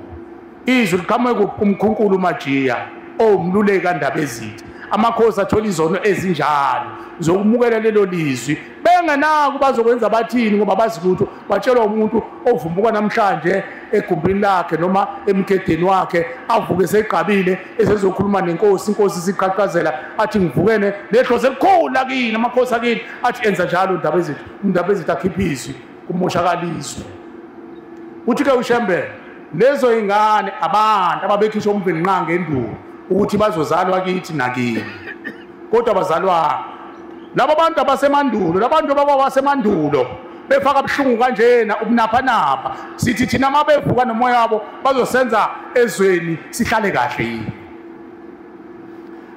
izwi liqhamuke kumkhunkulu Majiya owumluleki kaNdaba ezitha amakhosi athola izono ezinjalo zokumukela lelo lizwi bengenako bazokwenza bathini ngoba bazi lutho batshelwa umuntu ovumbuka namhlanje egumbini lakhe noma emgedeni wakhe avuke seqabile esezokhuluma nenkosi inkosi isiqhaqhazela athi ngivukene nedlozi elikhulu lakini amakhosi akini athi enza njalo indaba ezitha indaba ezitha akhipha izwi kumoshakala izwe uthi ke uShembe lezo ingane abantu ababekhishwa umvelinqangi endulo ukuthi bazozalwa kithi nakini kodwa bazalwa labo bantu abasemandulo labantu babasemandulo befaka buhlungu kanjena ubunaphanapha sithi thina mabevuka nomoya wabo bazosenza ezweni sihlale kahle yini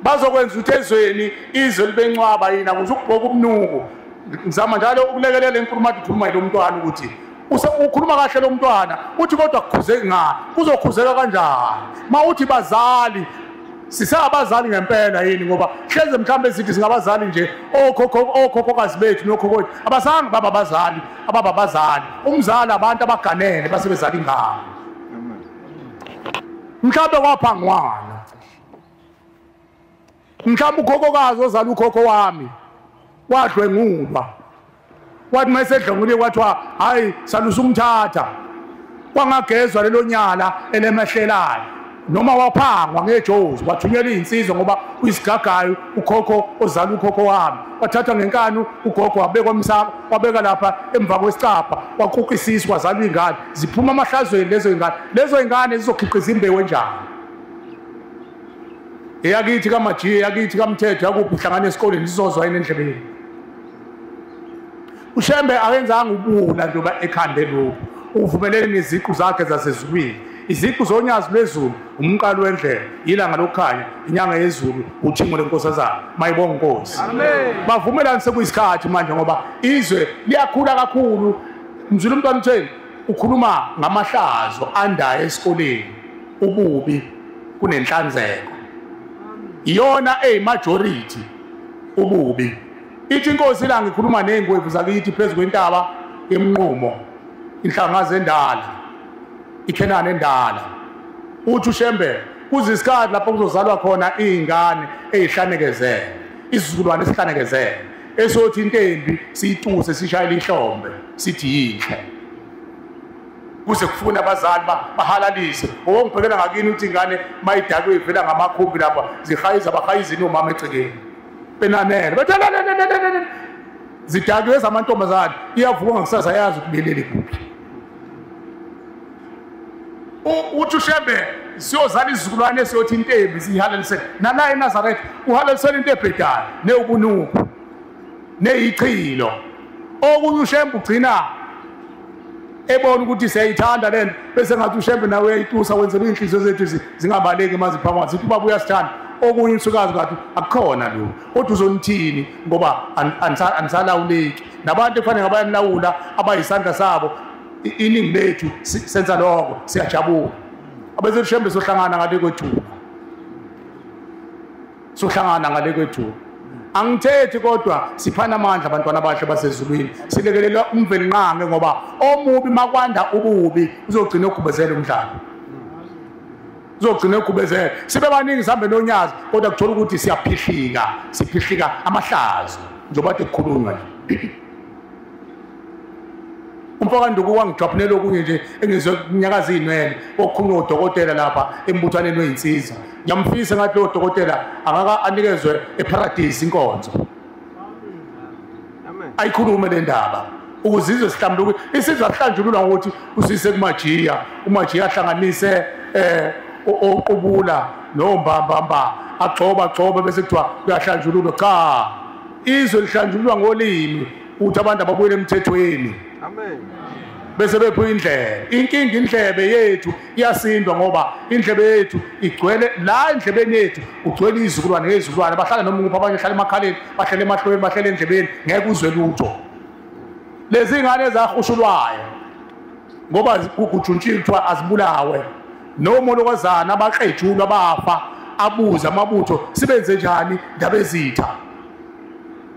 bazokwenza ukuthi ezweni izwe libencwaba yini akuze ukubhoka umnuko ngizama njalo ukulekelela inkulumo athi ukhuluma lo mntwana ukuthi ukhuluma kahle lo mntwana uthi kodwa kukhuzeki ngani kuzokhuzeka kanjani mawuthi bazali sisabazali ngempela yini ngoba hleze mhlambe sithi singabazali nje okhokhokazi bethu nokhokho abazange baba abazali ababa abazali umzali abantu abaganene basebezali ingane mhlambe kwaphangwana mhlambe ukhokhokazi ozala ukhokho wami wadlwengulwa wathi mayesedlwengule kwathiwa hayi salusa umthatha kwangagezwa lelo nyala elemehlelayo noma waphangwa ngejozi wathunyelwa insizwa ngoba uyisigagayo ukhokho ozala ukhokho wami wathathwa ngenkani ugogo wabekwa emsamo wabeka lapha emva kwesicapha waquqa isisu kwazalwa ingane ziphuma amahlazweni lezo ingane zizokhiqiza imbewu enjani eyakithi kaMajiya eyakithi kaMthetho yakuphi uhlangana esikoleni zizozwa yini endlebeni uShembe akenzanga ubuwula njengoba ekhande lokhu uvumelene neziqu zakhe zasezulwini iziqu zonyazi lwezulu umqalo wendlela ilanga lokukhanya inyanga yezulu uthingo lenkosazana mayibonga inkosi amen bavumelana sekuyisikhathi manje ngoba izwe liyakhula kakhulu mzulu umntwana utheni ukhuluma ngamahlazo andayo esikoleni ububi kunenhlanzeko iyona eyimajority ububi ithi inkosi ilanga ikhuluma nengwevu zakithi phezulu kwentaba emnqumo inhlangaze endala iKhenani endala uthi uShembe kuzisikhathi lapho kuzozalwa khona izingane ezihlanekezele isizukulwane esihlanekezele esothi into embi siyituse sishayele ihlombe sithi yinhle kuze kufuna abazali bahalalise owongibhekela ngakini uthi ingane mayidakwe ivela ngamakhumbi lapha zihayiza bahayizini omama egcekeni benanele bathi zidakiwe ezamantombazane iyavuka ngakusasa yazi ukuthi belele kuphi uthi uShembe siyozala izizukulwane esiyothi into embi siyihalalisele nala eNazaretha uhalalisele into ebhedayo newubunuku neyichilo okunye uShembe ugcina ebona ukuthi siyayithanda lento bese ngathi uShembe nawe uyayitusa wenzela inhliziyo zethu zingabaleki maziphakama sithi ubaba uyasithanda okunye usukazi ngathi akukhona lokho kodwa uzonithini ngoba anisalawuleki nabantu ekufanele ngabayanilawula abayisandla sabo Iningi lethu senza lokho, siyajabula. Abese Shembe sohlangana ngale kwethu. Sohlangana ngale kwethu. Angithethi kodwa siphana amandla abantwana abahle basezulwini. Silekelela uMvelinqangi ngoba omubi makwanda ububi uzogcina ugubezela umhlaba. Uzogcina ugubezela. Sibe baningi sihambe nonyazi kodwa kuthola ukuthi siyaphihlika, siphihlika amahlazo njengoba kade kukhulunywa nje. Umfokanduku wangijabunela okunye nje engizwe kunyakaza inwele okukhulunywa udokotela lapha embuthaneni wezinsizwa. Ngiyamfisa ngathi lo dokotela angaka anikezwe eparadise inkonzo. Amen. Ayikhulume le ndaba ukuze izwe sihlambuluke. Isizwe ahlanjululwa ngokuthi usise kumajiya, umajiya ahlanganise oqubula nombambamba agxoba agxoba bese kuthiwa kuyahlanjululwa. Cha, izwe lihlanjululwa ngolimi ukuthi abantu ababuyele emthethweni. Amen. Bese bephu indlebe. Inkinga indlebe yethu iyasindwa ngoba indlebe yethu igcwele la endlebeni yethu ugcwele izizukulwane ngezizukulwane bahlala noma nguphi abanye bahlala emakhaleni, bahlala emahlweni, bahlala endlebeni, ngeke uzwe lutho. Lezi ngane ezahushulwayo ngoba kugujuntshile kuthiwa azibulawe nomolokozana abaqejulwa bafa abuza amabutho sibenze njani ndaba ezitha.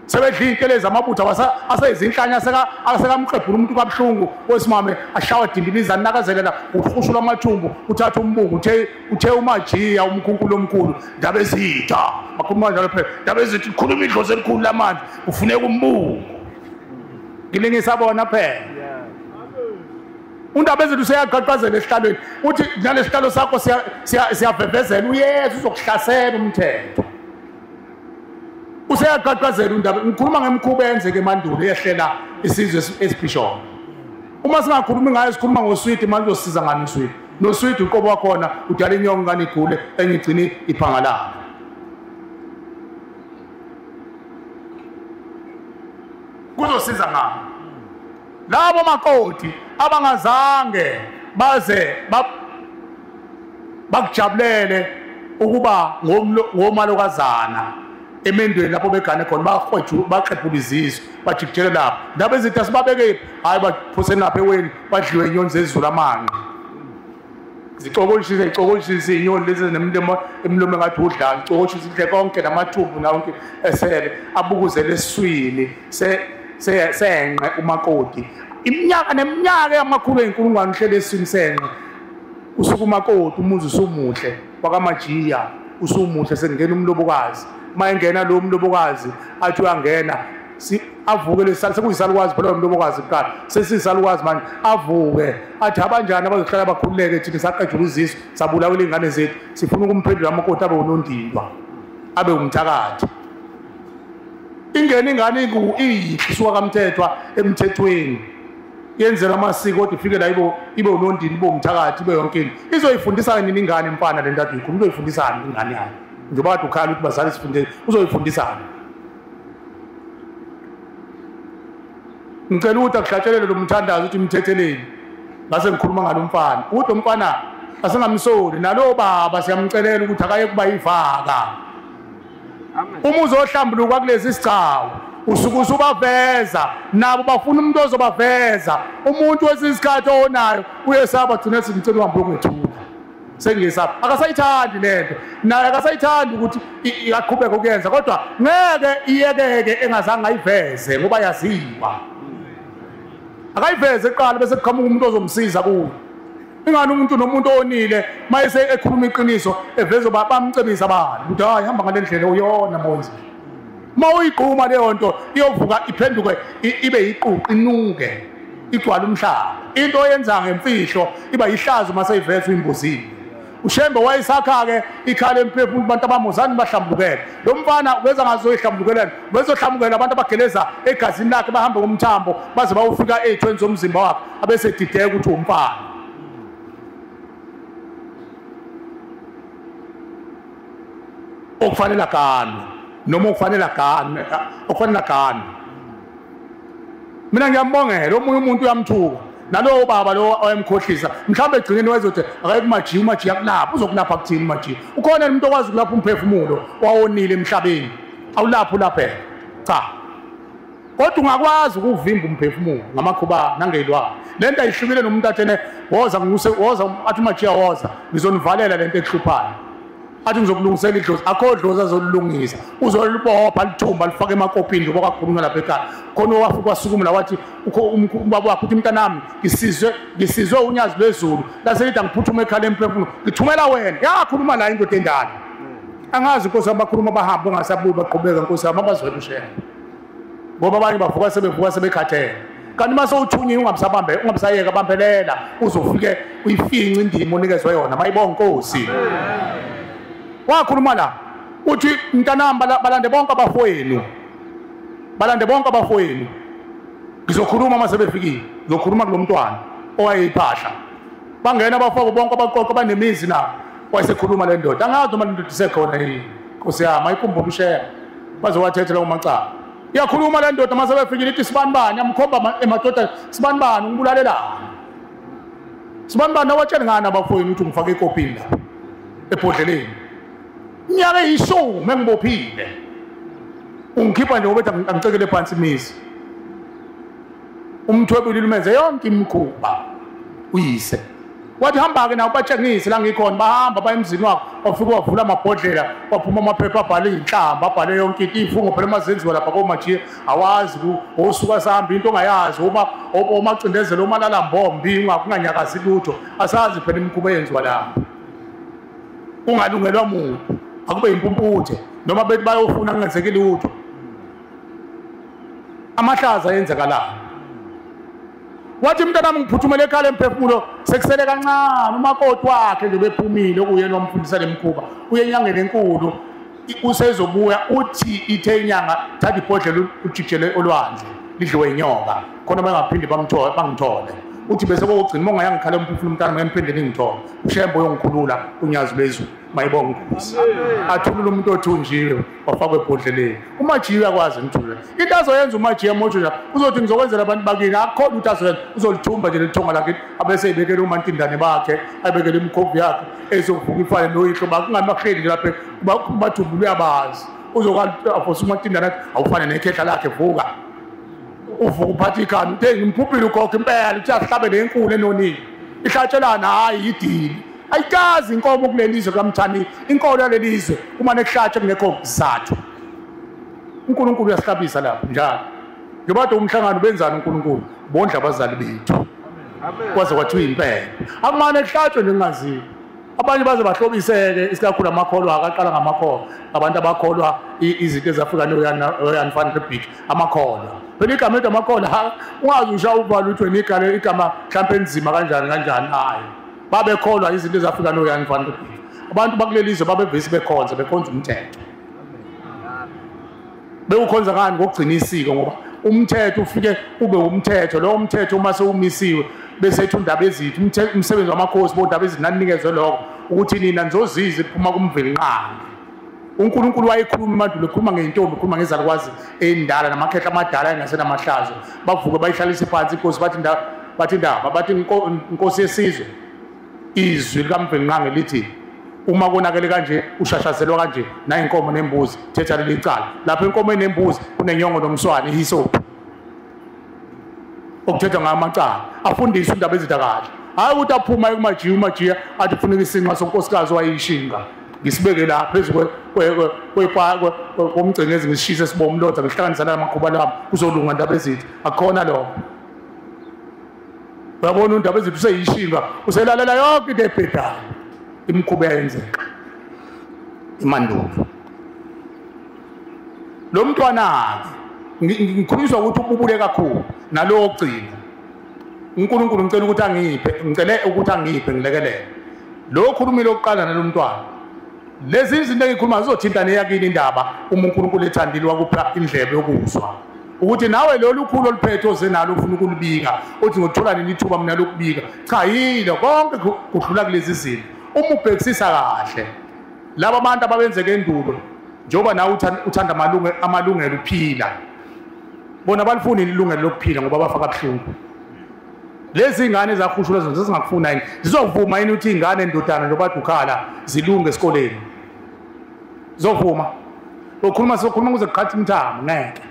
Sebedla intelezi amabutho aseyizinhlanya asekamqebhula umuntu kabuhlungu wesimame ashawa dindiliza nakazelela uhushula amathumbu uthatha umbungu uthe umajiya umkhunkulu omkhulu ndaba ezitha bakhuluma njalo phela ndaba ezitha ikhuluma idlozi elikhulu lamandla ufuneka umbungu ngilingisa bona phela. Undaba ezethu useyaqhaqhazela esihlalweni uthi nalesihlalo sakho siyavevezela uyeza uzokuhlasela umthetho. Useyaqhaqhazela undaba. Ngikhuluma ngemikhuba eyenzeke emandulo eyehlela isizwe esibhishophu. Uma singakhulumi ngayo sikhuluma ngoswidi manje uzosiza ngani uswidi? Noswidi uqobo wakhona udala inyongo ngane igule enye igcine iphangalala. Kuzosiza ngani? Labo makoti abangazange baze bakujabulele ukuba ngomalokazana emendweni lapho begane khona baqephula izizwe bajikijele lapho ndaba ezinto asibabeke hayi baphoseni lapha eweni badliwe inyoni zezulu amanqe zicokoshise icokoshise inyoni lezi nemlomo emlomo engathi udla icokoshise inhle konke namathumbu nawonke esele abukuzele esiswini senqe umakoti iminyaka neminyaka yamakhulu eyinkulungwane uhlele esiswini senqe usuka umakoti umuzi usumuhle wakamajiya usumuhle sengena umlobokazi. Mayengena lo mlobokazi athi uyangena avuke lesali sekuyisalukwazi phela umlobokazi kuqala sesiyisalukwazi manje avuke athi abanjani abazohlala bakhululeke thina saqejula izizwe sabulawela ingane zethu sifuna ukumphendula amakoti abe unondindwa abe umthakathi. Ingene ingane iyihle isuka kaMthethwa emthethweni yenzela amasiko kodwa ifike la ibe unondini ibe umthakathi ibe yonke into. Izoyifundisa nini ingane mfana le nto athi uyikhuluma uzoyifundisani ingane yayo njengoba kade ukhala ukuthi bazali sifunde uzoyifundisani? Ngicela ukuthi akuhlatshelele lo mthandazo ukuthi imthetheleni ngase ngikhuluma ngalo mfana ukuthi umfana asingamsoli nalo baba siyamcelela ukuthi akaye kuba yivaka. Uma uzohlambuluka kulezi sigcawu usuke usubaveza nabo bafuna umuntu ozobaveza. Umuntu wesisikhathi onayo uyesaba gcina singicela uhambe uyongethula sengisapha akasayithandi lento naye akasayithandi ukuthi iyaqhubeka ukuyenza kodwa ngeke iyekeke engazange ayiveze ngoba yaziwa. Akayiveze kuqala bese kuqhamuka umuntu ozomsiza kuyo. Ingani umuntu nomuntu onile mayese ekhuluma iqiniso eveze bamcebisa abantu ukuthi hayi hamba ngale ndlela uyona monzi. Uma uyigquma leyo nto iyovuka iphenduke ibe yiquqi inuke igcwale umhlaba. Into oyenza ngemfihlo iba yihlazo mase ivezwe imbuzini. uShembe wayesakha-ke ikhala emphefumulo abantu abamuzani bahlambukele. Lo mfana ubeza ngazoyihlambukela, bezohlambukela abantu abageleza egazini lakhe bahambe ngomthambo baze bayofika ey'thweni zomzimba wakhe abese dideka ukuthi umfana. Okufanele aganwe noma okufanele aganwe, okufanele aganwe. Mina ngiyambongela omunye umuntu uyamthuka nalowo baba lo oyemkhohlisa mhlawumbe egcineni wayezothi akaye kumajiya, umajiya kulapha uzokulapha kuthini umajiya. Ukhona umuntu okwazi ukulapha umphefumulo wawonile emhlabeni awulapho ulapheka cha, kodwa ungakwazi ukuvimba umphefumulo ngamakhuba nangeyilwane. Lento ayihlukile nomuntu athene woza nguse woza athi uMajiya woza ngizonivalela lento ekuhluphayo. Athi ngizokulungisela idlozi, akho dlozi azolungisa. Uzolibopha lithumba lifake emakopini njengoba kwakhulunywa lapha ekhaya. Khona owafika wasukuma la wathi ubaba wakhe uthi mntanami ngisizwe unyazi lwezulu lase lithi angiphuthume ekhala emphefumulo ngithumela wena. Yakhuluma la indoda endala. Angazi inkosi yami bakhuluma bahamba ungasabuyi baqhubeka inkosi yami abazwela ushela. Ngoba abanye bavuka sebevuka sebekhathele. Kanti mase uthunyiwe ungabisabambe ungabisayeka bambelela uzofike uyifince indima onikezwe yona mayibonga inkosi. Wakhuluma la uthi mntanami balande bonke abafowenu. Balande bonke abafowenu. Ngizokhuluma mase befikile. Ngizokhuluma kulomntwana owayeyiphahla. Bangena abafowabo bonke abaqoqa banemizi nabo. Wayesekhuluma le ndoda. Angazi noma le ndoda isekhona yini. Nkosi yami ayikhumbule ushela. Bazowathethela umacala. Iyakhuluma le ndoda mase befikile ithi sibanibani yamkhomba emadoda sibanibani ungibulalelani. Sibanibani awatshela ngani abafowenu ukuthi ngifake ikopini lapha ebhodleleni. Iminyaka eyishumi engibophile. Ungikhipha nje ngoba ethi angicekele phansi imizi. Umthwebuli lumenze yonke imikhuba uyise. Wathi hamba-ke nawe batshengise la ngikhona. Bahamba baya emzini wakho wafika wavula amabhodlela waphuma amaphepha abhale iy'nhlamba abhale yonke into iy'fungo phela mazenziwa lapha koMajiya awazi osuka sahamba into ongayazi omacindezelo omalalambombi unganyakazi lutho asazi phela imikhuba eyenziwa lapha. Ungalungelwa muntu akube impumputhe noma bethi bayofuna kungenzeki lutho. Amahlaza ayenzeka la. Wathi mntanami ngiphuthumele ekhala emphefumulo sekusele kancane umakoti wakhe nje bephumile okuyena wamfundisa lemkhuba uye enyangeni enkulu usezobuya uthi ithe inyanga thatha ibhodlela ujijele olwandle lidliwe inyoka khona bangaphindi bamthole bangithole. Uthi bese kokugcina uma ungayanga ngikhala umphefumulo umntana ngiphinde ngingithole uShembe uyongikhulula unyazi lwezulu mayibonga inkosi. Athulule umuntu othunjiwe wafakwe ebhodleleni. uMajiya uyakwazi ngithulula into azoyenza uMajiya mojo nje uzothi ngizokwenzela abantu bakini akukhona ukuthi azoyenza uzolithumba nje lelithonga lakhe abese eyibekele umantindane bakhe ayibekele imikhovu yakhe ezovuka ifane noyihlo bakungamahleli nje lapha bathumba uyabazi uzokwafose umantindane athi awufane nekhehla lakhe vuka. Uvuka uphatha ikhanda uthe ngimphuphile ugogo impela uthi asihlabe nenkulu enonile ihlatshelana hayi idili ayikazi inkomo kulelizwe kaMthani inkolo yalelizwe uma nekuhlatshe kungekho sizathu. uNkulunkulu uyasihlabisa lapho njalo njengoba umhlangano benzani uNkulunkulu bondla abazali bethu kwaze kwathiwa impela akumane kuhlatshwe nje kungaziwa. Abanye baze bahlobiseke isikakhulu amakholwa akaqala ngamakholwa abantu abakholwa izinto ezafika noYan van Riebeeck amakholwa phela igama ethi amakholwa ungaze ushaye ubala uthi wena igama igama mhlawumbe enzima kanjani kanjani hayi babekholwa izinto ezafika noYan van Riebeeck. Abantu bakuleli zwe babevisi bekhonza bekhonza umthetho bewukhonza ngani ngokugcina isiko ngoba umthetho ufike ube umthetho lo umthetho uma sewumisiwe bese ethi undaba ezithu umsebenzi wamakhosi bondaba ezithi nanikezwe lokho ukuthi nina nizoziza iphuma kuMvelinqangi. uNkulunkulu wayekhuluma emandulo ekhuluma ngey'ntombi ekhuluma ngezalukwazi endala namakhehla amadala engasenamahlazo bavuke bayihlalise phansi inkosi bathi indaba bathi inkosi yesizwe izwi likaMvelinqangi lithi uma konakele kanje ushashazelwa kanje nayinkomo nembuzi thetha leli cala lapho inkomo enembuzi kunenyongo nomswane ihisophi okuthethwa ngamacala afundiswe indaba ezitha kahle hayi ukuthi aphuma kuMajiya uMajiya athi kufuneka isinqa sonkosikazi wayishinga ngisibeke la phezu komgcengezi ngisishise sibomlotha ngihlanganisa namakhuba lami kuzolunga indaba ezithi akukhona lokho. Uyabona indaba ezithi useyishinga uselalela yonke into ebhedayo imikhuba eyenzeka imandulo. Lo mntwana ngikhulunyiswa ukuthi ububule kakhulu nalowo ogcina uNkulunkulu ngicela ukuthi angiphe ngicele ukuthi angiphe ngilekelele lo khulumile oqala nalomntwana. Lezi izinto engikhuluma zizothinta neyakini indaba uma uNkulunkulu ethandile wakupha indlebe yokuzwa ukuthi nawe lolu khulu oluphethe ozenalo ufuna ukulibika uthi ngothola nini ithuba mina lokubika cha yilo konke kudlula kulezi zinto. Uma ubhekisisa kahle laba abantu ababenzeke endulo njengoba nawe uthanda amalungelo uphila bona balifuni ilungelo lokuphila ngoba bafa kabuhlungu. Lezi ingane ezakhushulwa zona zingakufuna yini zizovuma yini ukuthi ingane endodana njengoba ukhala zilunge esikoleni zovuma ukhuluma sokhuluma kuze kuqhatha imithamo ngeke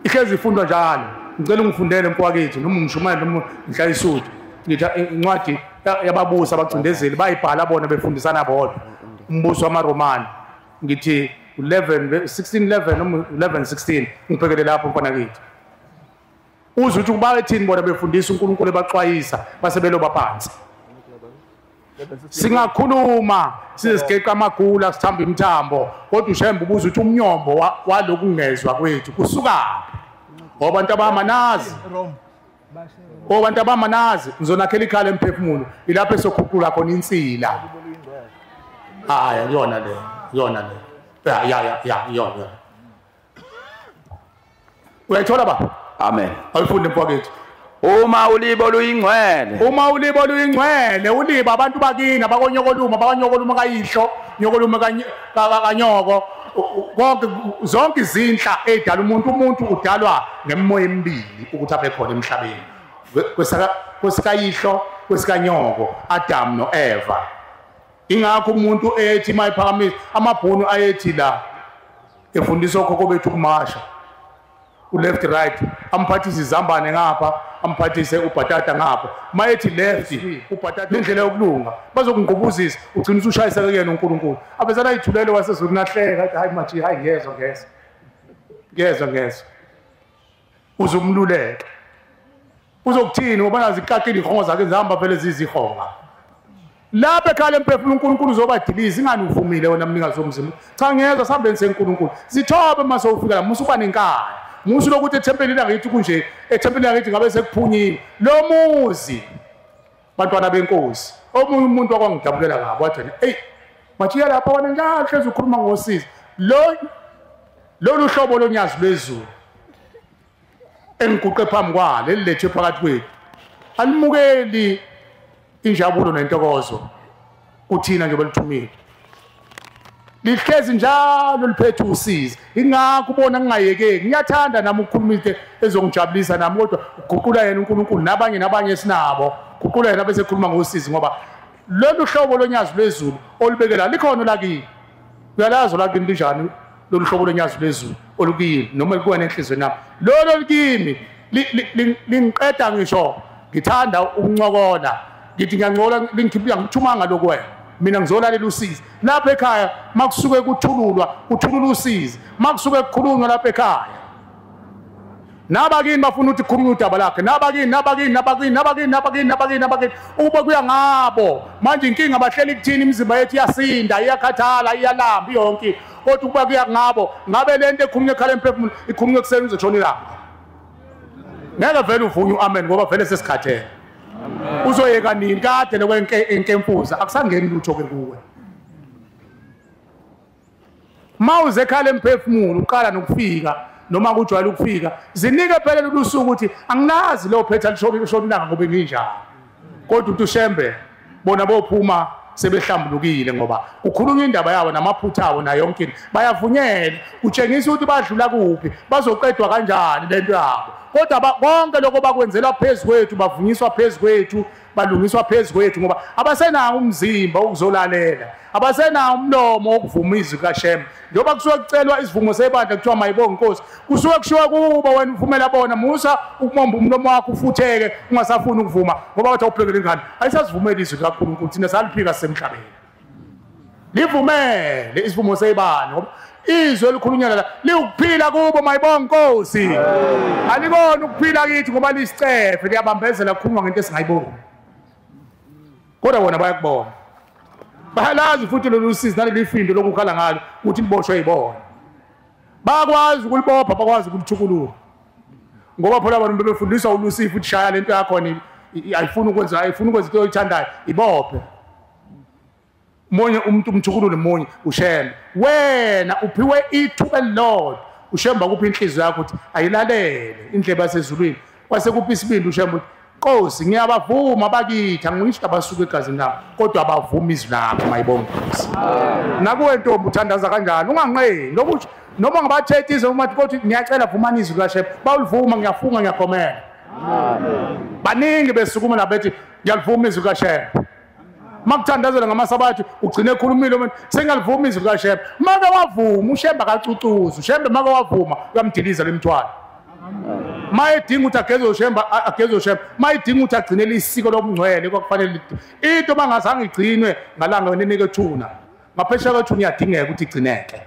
ihlezi ifundwa njalo. Ngicela ungifundele mfowethu noma ungishumayele noma ngihlayisuthu. Ngithi incwadi yababusi abacindezeli bayibhala bona befundisana bodwa. Umbuso wamaRomani. Ngithi 11 16 11 noma 11 16 ngibhekele lapho mfana kithi. Uze uthi kuba ethini bona befundisa uNkulunkulu ebaxwayisa base beloba phansi. Singakhuluma sizigeqa amagula sithamba imithambo kodwa uShembe ubuza ukuthi umnyombo walokungezwa kwethu kusukaphi? Abantu abamanazi. Abantu abamanazi ngizonakhela ikhala emphefumulo ilapho esokhuphula khona insila. Hayi yona le, yona le. Ya ya yona. Uyayithola ba? Amen. Ayifunde mfowethu. Uma ulibo luyingcwele. Uma ulibo luyingcwele, uliba abantu bakini abakonyokoluma, abakonyokoluma kayihlo, nyokoluma kanyoko. Konke zonke izinhla edala umuntu, umuntu udalwa ngemoya emibili ukuthi abe khona emhlabeni. Kwesikayihlo, kwesikanyoko, Adam noEva. Ingakho umuntu ethi mayiphakamisa amabhunu ayethi la efundisa okhokho bethu kumasha. Left right amphathise izambane ngapha amphathise ubhatata ngapha mayethi left ubhatata indlela yokulunga bazokungqubuzisa ugcina usushayisa kuyena uNkulunkulu abezana ayithulele wasezulu nahleka hayi mathi hayi ngiyezwa ngezwa ngiyezwa ngezwa uzumluleka uzokuthini ngoba nazi iqaqile ihongo zakhe zihamba phela zizihonga lapha ekhala emphefumulo uNkulunkulu uzobadiliza ingani uvumile wena mnikazi womzimba cha ngiyezwa sihambeni seNkulunkulu zithobe mase ufika la musuba nenkani musu lokuthi ethempelini angithi kunje ethempelini angithi ngabe sekuphunyile lo muzi bantwana benkosi omunye umuntu akwangidabulela ngabo wathi hey mathi lapha wena njalo hlezi ukhuluma ngosizi lo lolu hlobo lonyazi lwezulu engiguqe phambi kwalo elilethwe phakathi kwethu alimukeli injabulo nentokozo kuthina nje belithumile lihlezi njalo liphethe usizi ingakho ubona ngingayekeki ngiyathanda nami ukukhuluma into ezongijabulisa nami kodwa uguqula yena uNkulunkulu nabanye nabanye esinabo guqula yena bese ekhuluma ngosizi ngoba lolu hlobo lonyazi lwezulu olubekela likhona lakini uyalazi lakini linjani lolu hlobo lonyazi lwezulu olukini noma likuwena enhlizweni nami lolo likimi lingiqeda ngisho ngithanda ukuncokola ngithi ngiyancola lingikhipha ngithumanga lokuwena mina ngizolalela usizi lapha ekhaya makusuke kuthululwa kuthulula usizi makusuke kukhulunywa lapha ekhaya nabakini bafuna ukuthi khulunywe udaba lakhe nabakini nabakini nabakini nabakini nabakini nabakini nabakini ube kuya ngabo manje inkinga bahleli kuthini imizimba yethu iyasinda iyakhathala iyalamba yonke kodwa ukuba kuya ngabo ngabe lento ekhulunywa ekhala emphefumulo ikhulunywa ekuseni uzotshona ilanga ngeke vele uvunywe amen ngoba vele sesikhathele uzoyeka nini kade lokwenkemfuza akusangeni lutho ke kuwe mawuze ekhala emphefumulo uqala nokufika noma kujwayele ukufika zinike phela lolu suku ukuthi anginazi lo phetha lishona ilanga ngoba nginjani kodwa uthi uShembe bona bophuma sebehlambulukile ngoba ukhuluma indaba yabo namaphutha abo nayo yonke into bayavunyelwa utshengisa ukuthi badlula kuphi bazoqedwa kanjani lento yabo kodwa konke lokho bakwenzela phezu kwethu bavunyiswa phezu kwethu balungiswa phezu kwethu ngoba abasenawo umzimba ukuzolalela abasenawo umlomo wokuvuma izwi kaShembe njengoba kusuke kucelwa isivumo sebandla kuthiwa mayibonge inkosi kusuke kushiwo kubo wena uvumela bona musa ukumomba umlomo wakho ufutheke ungasafuni ukuvuma ngoba bathi awubhekele ingane ayisasivumeli izwi likaNkulunkulu thina saliphika sisemhlabeni livumele isivumo sebandla ngoba izwi elikhulunywa la liwukuphila kubo mayibonge inkosi alikona ukuphila kithi ngoba lisicefe liyabambezela kukhulunywa ngento esingayiboni kodwa bona bayakubona bayalazi futhi lolu sizi naleli findo lokukhala ngalo ukuthi liboshwe yibona bakwazi ukulibopha bakwazi ukulithukulula ngoba phela abantu bebefundiswa uLucifer ukuthi shaya lento yakhona ayifuni ukwenza ayifuni ukwenza into oyithandayo ibophe munye umuntu umthukulule munye uShembe wena uphiwe ithuba elilodwa uShembe akuphi inhliziyo yakho ukuthi ayilalele indlebe yasezulwini kwase kuphi isibindi uShembe ukuthi Nkosi ngiyabavuma bakithi angisho abasuka egazini labo kodwa abavuma izwi lakho mayibonge Nkosi nakuwe ntombi uthandaza kanjani unganqeni lokuthi noma ngabathethisa uma kodwa ngiyacela vumani izwi likaShembe bawulivuma ngiyafunga ngiyagomela amen baningi besukuma nabethi ngiyalivuma izwi likaShembe makuthandazela ngamasabatha ugcine ekhulumile umuntu sengalivuma izwi likaShembe make wavuma uShembe akacucuza uShembe make wavuma uyamdiliza lemthwalo Mayedinga ukuthi ageze uShembe ageze uShembe, mayedinga ukuthi agcinele isiko lobungcwele kwakufanele into bangazange igcinwe ngalanga nenike ethuna. Ngaphesheya kwethuna iyadingeka ukuthi igcineke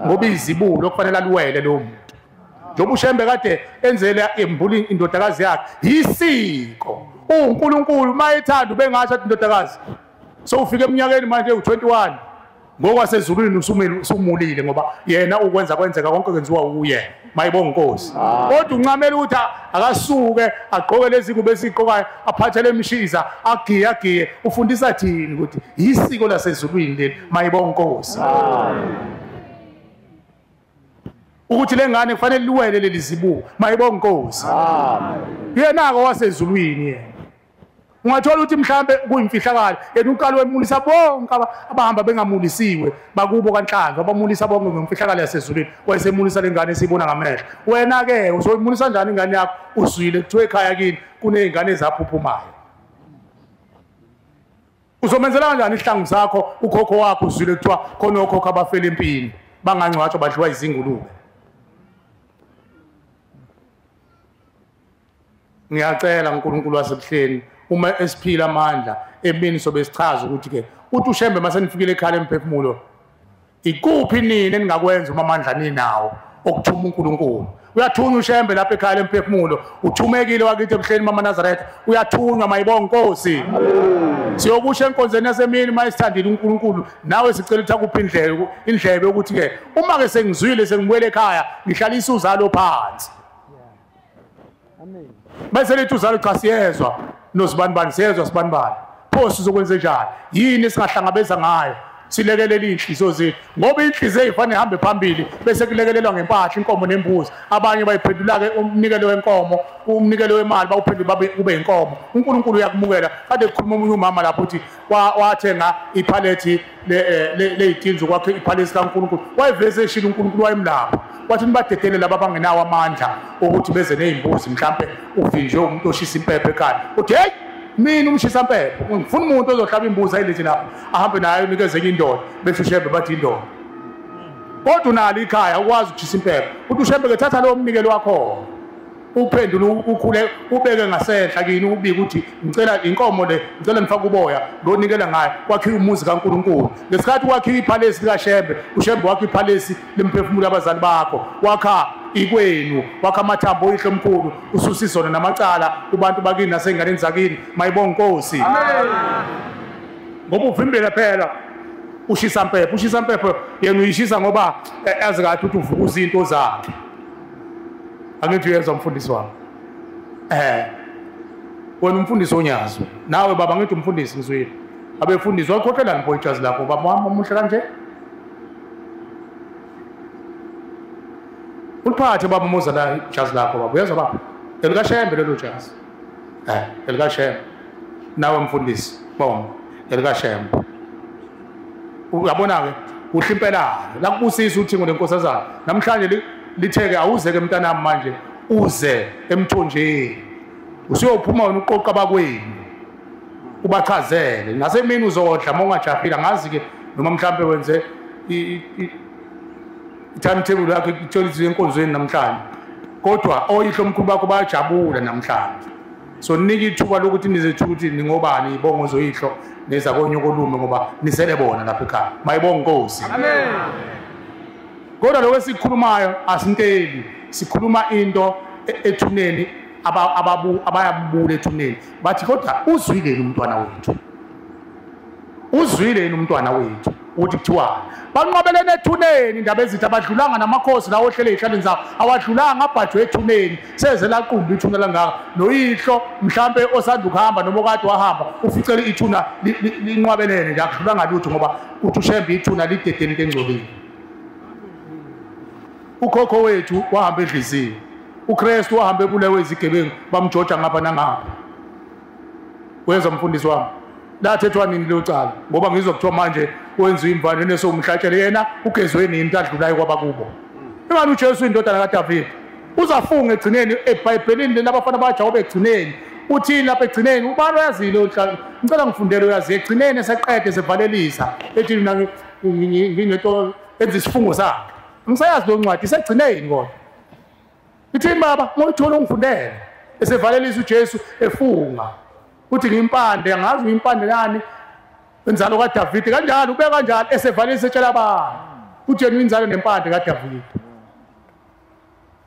ngoba izibulo okufanele aluwele lo muntu. Njengoba uShembe kade enzele embuli indodakazi yakhe isiko. uNkulunkulu mayethanda ubengasho athi indodakazi sowufika eminyakeni manje u21 ngokwasezulwini usumulile ngoba yena ukwenza kwenzeka konke kwenziwa uye. Mayibonga inkosi. Kodwa uncamela ukuthi akasuke agqoke lezi ngubo esiqokayo aphathe lemishiza agiye agiye ufundisa thini ukuthi isiko lasezulwini leli. Mayibonga inkosi. Ukuthi lengane kufanele liwele leli zibuko. Mayibonga inkosi. Yena ke wasezulwini yena. Ungathola ukuthi mhlambe kuyimfihlakalo yena uqala wemulisa bonke abahamba bengamulisiwe bakubo kaNhlanhla abamulisa bonke ngemfihlakalo yasezulwini wayesemulisa lengane esibona ngamehlo. Wena ke uzoyimulisa kanjani ingane yakho uzwile kuthiwe ekhaya kini kunezingane ezaphuphumayo? Uzomenzela kanjani ihlangu zakho ukhokho wakho uzwile kuthiwa khona okhokho abafela empini bangangcwatshwa badliwa izingulube? Ngiyacela uNkulunkulu wasebuhleni uma esiphila amandla emini sobe sichaza ukuthi ke uthi uShembe masenifikile ekhaya emphefumulo ikuphi nini eningakwenza uma amandla ninawo okuthuma uNkulunkulu. Uyathunywa uShembe lapha ekhaya emphefumulo, uthumekile wakithi ebuhleni mama Nazareth, uyathunywa mayibonga inkosi. Siyokusho enkonzweni yasemini mayisithandile uNkulunkulu nawe sicela ukuthi akuphi indlebe ukuthi ke uma ke sengizwile sengibuyele ekhaya ngihlalisa uzalo phansi. Amen. Bese lithi uzalo cha siyezwa nosibanibani siyezwa sibanibani pho sizokwenza njani yini esingahlangabeza ngayo silekelele inhliziyo zethu ngoba inhliziyo ifanele ihambe phambili bese kulekelelwa ngempahla inkomo nembuzi. Abanye bayiphendula ke umnikelo wenkomo umnikelo wemali bawuphendula babe kube inkomo. uNkulunkulu uyakumukela. Kade kukhuluma omunye umama lapho uthi wathenga ipalethi ley'tinzo kwakhe ipalethi kaNkulunkulu wayevese eshila uNkulunkulu wayemlapha wathi nibadedele laba abangenawo amandla ukuthi beze ney'mbuzi mhlampe uvinjwe umuntu oshisa impepho ekhaya uthi hey mina umshisa impepho ngifuna umuntu ozohlaba imbuzi ayilethe lapha ahambe nayo unikeze enye indoda bese uShembe bathi indoda kodwa unalo ikhaya ukwazi ukushisa impepho uthi uShembe ke thatha lowo mnikelo wakho uphendule ukhule ubeke ngasenhla kini ubike ukuthi ngicela inkomo le ngicela nifake uboya ngonikela ngayo kwakhiwa umuzi kaNkulunkulu. Ngesikhathi kwakhiwa iphalesi likaShembe uShembe wakha iphalesi lemphefumulo abazali bakho wakha ikwenu wakha amathambo oyihlo omkhulu ususa izono namacala kubantu bakini nasey'nganeni zakini. Mayibonga inkosi. Ngoba uvimbela phela ushisa impepho ushisa impepho yena uyishisa ngoba azi kahle ukuthi uvukuza into zakhe. Angithi uyezwa umfundisi wami wena umfundisi onyazo nawe baba ngithi umfundisi ngizwile abefundisi wakhohlelani pho ijazi lakho baba wami omuhle kanje uliphathe baba umuza la ijazi lakho baba uyezwa baba elikaShembe lelo jazi elikaShembe nawe mfundisi bonga elikaShembe uyabona ke kuhle impela lakubusisa uthingo lenkosazana namhlanje litheke awuze ke mntanami manje uze emthonjeni usuyophuma wena uqoqa abakwenu ubachazele nasemini uzodla uma ungajahile angazi ke noma mhlambe wenze i-timetable yakho itholizwe enkonzweni namhlanje kodwa oyihlo omkhulu bakho bayajabula namhlanje. So nika ithuba lokuthi nizethu ukuthi ningobani ibongo zoyihlo nezakonyokolume ngoba nisele bona lapha ekhaya. Mayibonga inkosi. Amen. Kodwa lokho esikhulumayo asinteli, sikhuluma into ethuneni abayabula ethuneni bathi kodwa uzwile umntwana wethu uzwile umntwana wethu uthi kuthiwa banqobelene ethuneni indaba ezithi abadlulanga namakhosi lawo ohlele ey'hlaleni zabo awadlulanga abhajwe ethuneni seze laqumba ithuna langaka noyihlo mhlampe osanda ukuhamba noma okade wahamba uficele ithuna linqwabelene nje akudlulanga lutho ngoba uthi uShembe ithuna lidedeni into engcolile. Ukhokho wethu wahamba edliziwe, uKristu wahamba ebulewe izigebengu bamjoja ngapha nangapha. Wenza mfundisi wami lathethwa nini leyo cala ngoba ngizwa kuthiwa manje wenziwa imvano nesomhlatshele yena ugezwe nini adlulayo kwabakubo. Ingani uJesu indodana kaDavid uzafunga egcineni eBhayibhelini lena abafana bajawobe egcineni uthini lapha egcineni ubani uyazile ngicela ngifundele uyazi egcineni seqede sevalelisa ethi mina ngingento enza isifungo sakhe ngisayazi lo ncwadi isegcineni kodwa Ithini baba ngoyithola ungifundele esevalelisa uJesu efunga uthi ngimpande angazi ngimpande nani inzalo kaDavid kanjalo ube kanjalo esevalelisa etshela abantu uthi yena inzalo nempande kaDavid.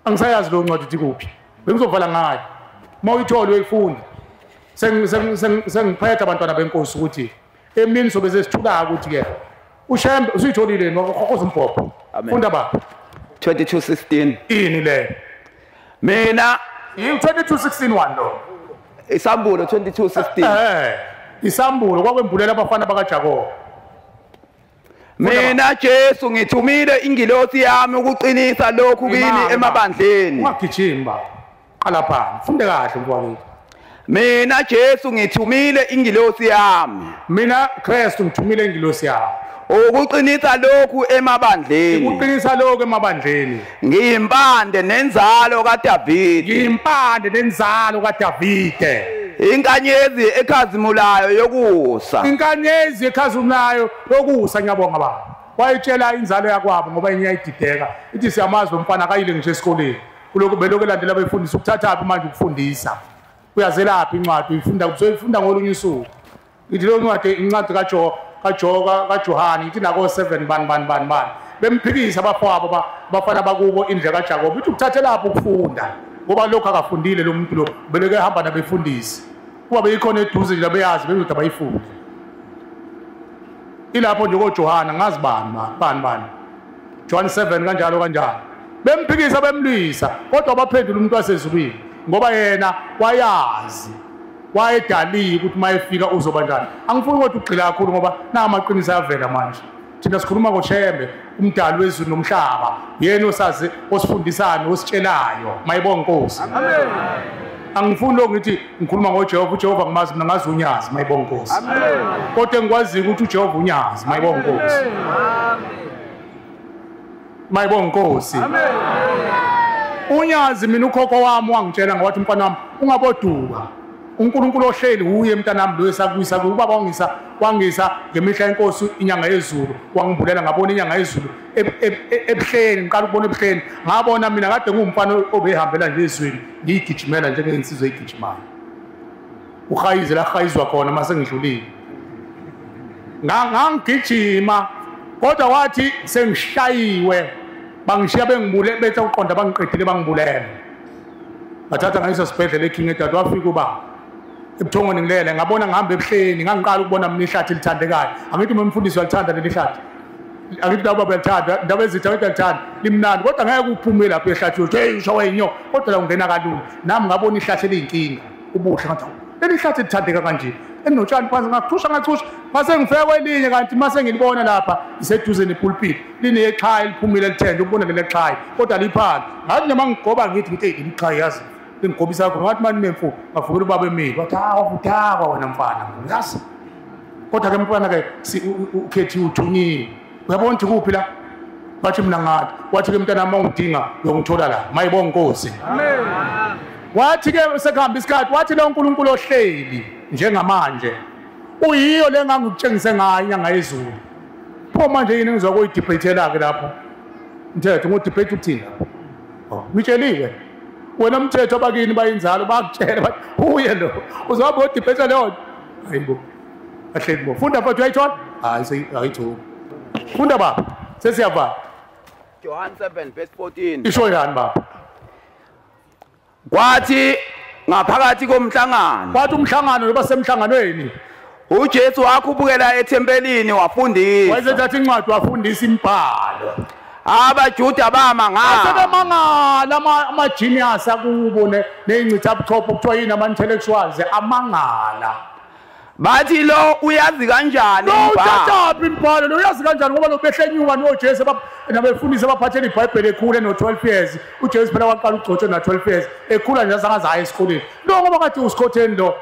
Angisayazi lo ncwadi uthi kuphi bengizovala ngayo uma uyithola uyifunda. Sengiphetha abantwana benkosi ukuthi emini sobe sesithula ukuthi ke uShembe usuyitholile noqoqoza umbhobho. Funda baba 22:16 ini le mina 22:16 lo isambulo 22:16 isambulo kwakwembulela abafana bakaJakobe. Mina Jesu ngithumile ingilosi yami ukuqinisa lokhu kini emabandleni. Ungagijimi baba, qala phansi funde kahle mfowethu. Mina Jesu ngithumile ingilosi yami. Mina Kristu ngithumile ingilosi yami ukuqinisa lokhu emabandleni. Ukuqinisa lokhu emabandleni. Ngiyimpande nenzalo kaDavide. Ngiyimpande nenzalo kaDavide. Inkanyezi ekhazimulayo yokusa. Inkanyezi ekhazimulayo yokusa. Ngiyabonga baba. Wayitshela inzalo yakwabo ngoba iyayidideka. Ithi siyamazi umfana akayile ngisho esikoleni. Kuloko belokhu elandela befundisa ukuthathaphi manje ukufundisa. Uyazelaphi incwadi uyifunda uzoyifunda ngolunye usuku. Ithi leyo ncwadi incwadi kaJohane ithi nako 7 bani bani bani bani. Bemphikisa abafowabo abafana bakubo indlela kaJakobe ithi ukuthathelaphi ukufunda ngoba lokho akafundile lo muntu lo beleke ehamba nabefundisi. Kuba beyikhona eduze nje beyazi bengizothi abayifunde. Ilapho nje koJohane ngazi bani bani bani. John 7 kanjalo kanjalo. Bemphikisa bemlwisa kodwa baphendula umuntu wasezulwini ngoba yena wayazi wayedaliwe ukuthi mayefika uzoba njani. Angifuni kodwa ugxila kakhulu ngoba namaqiniso ayavela manje. Thina sikhuluma ngoShembe umdali wezulu nomhlaba yena osazi osifundisana ositshelayo mayibonga Nkosi. Amen. Angifuni lokho ngithi ngikhuluma ngoJehova, uJehova ngimazi mina ngazi unyazi mayibonga Nkosi. Amen. Kodwa engikwazi ukuthi uJehova unyazi mayibonga Nkosi. Amen. Mayibonga Nkosi. Amen. Unyazi mina ukhokho wami wangitshela ngawathi mfana wami ungaboduka. uNkulunkulu ohleli uye mntanami lo esakuyisa ubaba wangisa ngemihla yenkosi inyanga yezulu wangibulela ngabona inyanga yezulu ebuhleni ngiqala ukubona ebuhleni ngabona mina kade ngumfana obehambela nje ezweni ngiyigijimela njengensizwe egijimayo. Uhayize la hayizwa khona mase ngidlulile ngangigijima kodwa wathi sengishayiwe bangishiya bengibule bethe uqonda bangiqedile bangibulele. Bathatha ngayisa sibhedlela eKing Edward wafika uba ebuthongweni ngilele ngabona ngihamba ebuhleni ngangiqala ukubona mina ihlathi lithandekayo. Angithi umfundisi walithanda leli hlathi, angithi labo balithanda indaba ezitha bayalithanda limnandi kodwa ngeke uphume lapho ehlathi uthi hey ushawa inyoka kodwa la ungena kalula. Nami ngabona ihlathi eliyinkinga ubuhle ngathi leli hlathi lithandeka kanje enotshani phansi ngachusha mase ngifike kwelinye kanti mase ngilibona lapha iseduze nepulpit linexhayi liphumile lithende ukubona leli xhayi kodwa liphansi. Ngathi noma ngigoba ngithi hey leli xhayi yazi lingigobisa kakhulu. Ngathi mani nemfu ngavukela ubaba emile wathi awuthakwa wena mfana yazi kodwa ke mfana ke ukhethi uthunyiwe uyabona ukuthi kuphi la bathi mina ngathi wathi ke mntana uma ungidinga uyongithola la mayibonga Nkosi. Amen. Wathi ke sekuhamba isikhathi wathi lo uNkulunkulu ohleli njengamanje uyiyo le ngangikutshengise ngayo inyanga yezulu. Pho manje yini ngizwa kuyidebate ke lapho mthetho ngodebate ukuthini lapho? Oh ngitsheliwe wena mthetho abakini bayinzalo bakutshela bathi uye lo uzoba udebate leyo. Hayibo ahleli bo funda mfowethu uyayithola? Hayi ayithola. Funda baba sesiyavala. John 7 verse 14 isho yani baba? Kwathi ngaphakathi komhlangano, kwathi umhlangano loba semhlanganweni uJesu wakhuphukela ethempelini wafundisa. Wayesethatha incwadi wafundisa imibhalo. AbaJuda bamangala. Sebemangala ama-genius akubo ney'ncithabuchopho kuthiwa yini ama-intellectuals amangala. Bathi lo uyazi kanjani imibhalo? Uthathaphi imibhalo lo uyazi kanjani ngoba lo behlenyuka noJesu nabefundisi abaphathela iBhayibheli ekhule no-12 years. uJesu phela waqala ukugcotshwa na-12 years ekhula nje azange aye esikoleni. Lo ngoba kade usikhotheni lo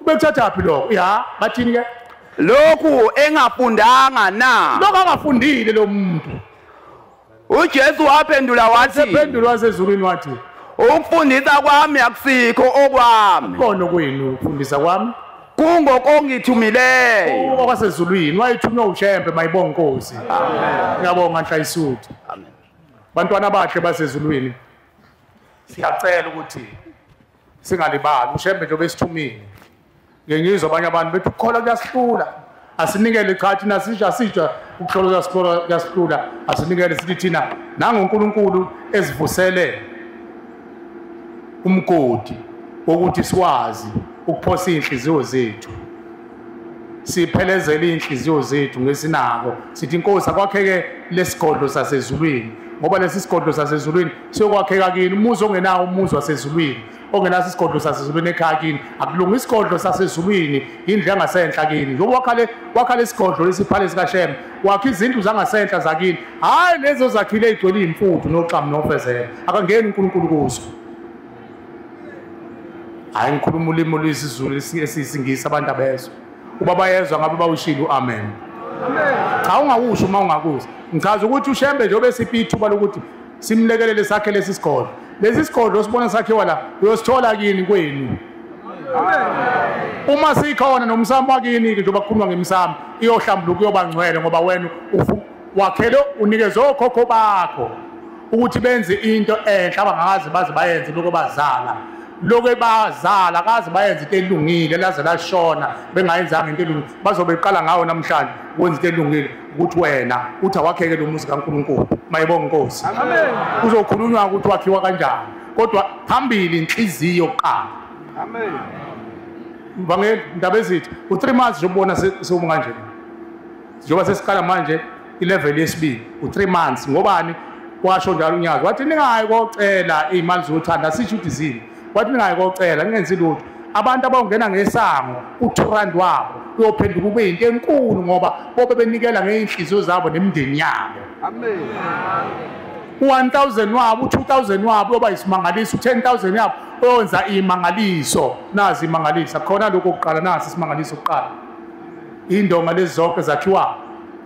ubekuthathaphi lokho? Ya bathini ke? Lokhu engafundanga na? Lokhu angafundile lo muntu. uJesu waphendula wathi, sephendula wasezulwini wathi ukufundisa kwami akusikho okwami. Kona kwenu ukufundisa kwami kungokongithumileyo. Okwasezulwini wayethunywa uShembe mayibonga Nkosi. Amen. Ngiyabonga Nhlayisuthu. Amen. Bantwana bahle basezulwini. Siyacela ukuthi singalibali uShembe njengoba esithumile. Ngeke ngizwe abanye abantu bethi ukukholwa kuyasihlula. Asinikele cha thina sisha ukukholwa kuyasihlula. Asinikele sithi thina nangoNkulunkulu ezivusele umgodi wokuthi sikwazi ukuphosa inhliziyo zethu. Siphelezele inhliziyo zethu ngesinako. Sithi inkosi akwakheke lesigodlo sasezulwini, ngoba lesi sigodlo sasezulwini siyokwakheka kini. Umuzi ongenawo umuzi wasezulwini, ongenaso isigodlo sasezulwini ekhaya kini, akulunga isigodlo sasezulwini indlu yangasenhla kini. Njengoba wakha lesigodlo lesiphale sikaShembe, wakha izindlu zangasenhla zakini, hhayi lezo zakhile ey'gcwele iy'mfudu noxamu nofezela. Akangeni uNkulunkulu kuzo. Hhayi ngikhuluma ulimi lwesiZulu esiyisiNgisi abantu abezwa. Uba bayezwa ngabe bawushilo u-amen. Cha ungawusho uma ungakuzwa. Ngichaza ukuthi uShembe njengoba esiphi ithuba lokuthi simlekelele sakhe lesi sigodlo. Lesi sigodlo sibona sakhiwa la, uyosithola kini kwenu. Uma sikhona nomsamo wakini njengoba kukhulunywa ngemsamo, iyohlambuluka uyoba ngcwele ngoba wena wakhele unikeze okhokho bakho ukuthi benze into enhle abangakaze baze bayenze lokho bazala. Lokho bazala kaze bayenze into elungile laze lashona bengayenzanga into elungile. Bazobe beqala ngawo namhlanje ukwenza into elungile ukuthi wena uthi awakheke lo muzi kaNkulunkulu. Mayibonge inkosi. Amen. Kuzokhulunywa ukuthi wakhiwa kanjani, kodwa phambili inhliziyo kuqala. Amen. Mvangeli indaba ezithi u3 months nje ubona sewuma kanje. Njengoba sesiqala manje ilevel yesibili u3 months ngobani washo njalo uNyazi wathi ningayi kocela imali zothanda sisho ukuthi zini. Wathi ningayi kocela ningenzi lutho. Abantu abawungena ngesango u2 rand wabo uyophenduka ube into enkulu ngoba bobe benikela ngeinhliziyo zabo nemindeni yabo. Amen. U1000 wabo, u2000 wabo yoba isimangaliso, u10000 yabo oyenza imangaliso. Nazi imangaliso khona lokho kuqala, nasi isimangaliso kuqala. Indonga lezi zonke zakhiwa.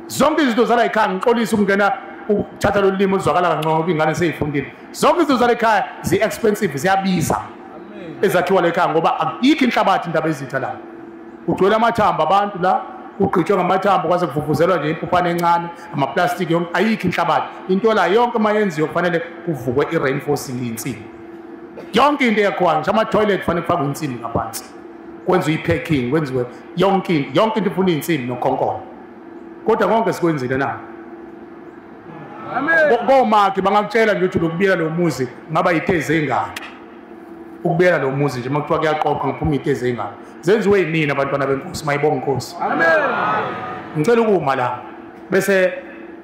Zonke izinto zala ekhaya, ngixolisa ukungena ukuthatha lolu limi oluzwakala kancane ngoba ingane seyifundile. Zonke izinto zala ekhaya zi-expensive, ziyabiza. Ezakhiwa la ekhaya ngoba akikho inhlabathi indaba ezitha la. Kugcwele amathambo abantu la, kugqitshwe ngamathambo kwaze kuvuvuzelwa nje impuphane encane, amaplastiki yonke, ayikho inhlabathi. Into la yonke uma yenziwe kufanele kuvukwe i-reinforcing insimbi. Yonke into eyakhiwayo, ngisho ama-toilet kufanele kufakwe insimbi ngaphansi. Kwenziwe i-packing, kwenziwe yonke into, yonke into ifuna insimbi nokhonkolo. Kodwa konke sikwenzile na? Amen. Komakhi bangakutshela nje ukuthi lokubiyela lo muzi ngaba yitezi engaka. Ukubiyela lo muzi nje makuthiwa kuyaqoqa ngiphuma itezi engaka. Zenziwe yinini abantwana benkosi, mayibonge inkosi. Amen. Ngicela ukuma la bese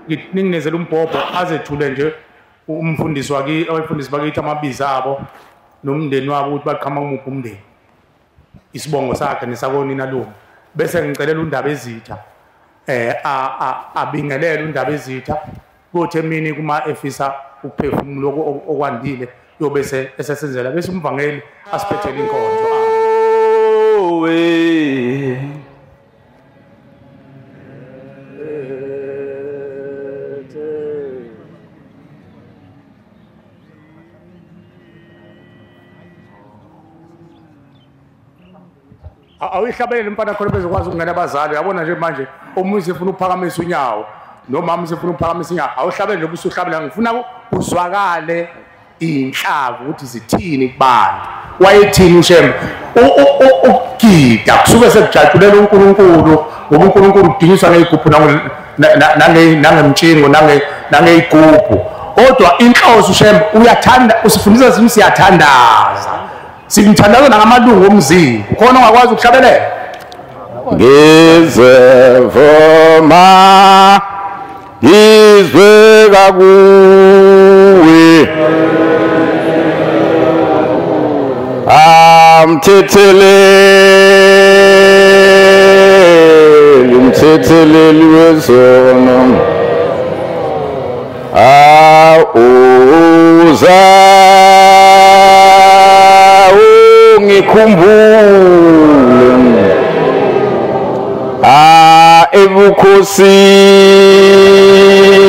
nginginezela umbhobho azethule nje umfundisi wakhe, abafundisi bakithi amabizo abo nomndeni wabo ukuthi baqhamuka kumuphi umndeni. Isibongo sakhe nesakonina lume. Bese ngicelela undaba ezitha abingelele undaba ezitha kuthi emini kuma efisa ukuphefumula okwandile yobese esesenzela bese umvangeli asiphethele inkonzo. Awuyihlabelele umfana khona bezokwazi ukungena abazali. Uyabona nje manje omunye ufuna ukuphakamisa unyawo nomama usefuna ukuphakamisa unyawo. Awuhlabele nje usuhlabela, ngifuna uzwakale inhlavu ukuthi zithini kubantu. Wayethini uShembe? Ukugida kusuke sekujatshulela uNkulunkulu ngoba uNkulunkulu udinyiswa ngeyigubhu nangemtshingo nangeyigubhu. Kodwa inhloso uShembe uyathanda, usifundisa sithi siyathandaza. Simthandaza nangamalungu omzimba. Khona ongakwazi ukuhlabelela? Ngizevuma ngizwe kakuwe amthetheleli umthetheleli wezono awuza ungikhumbule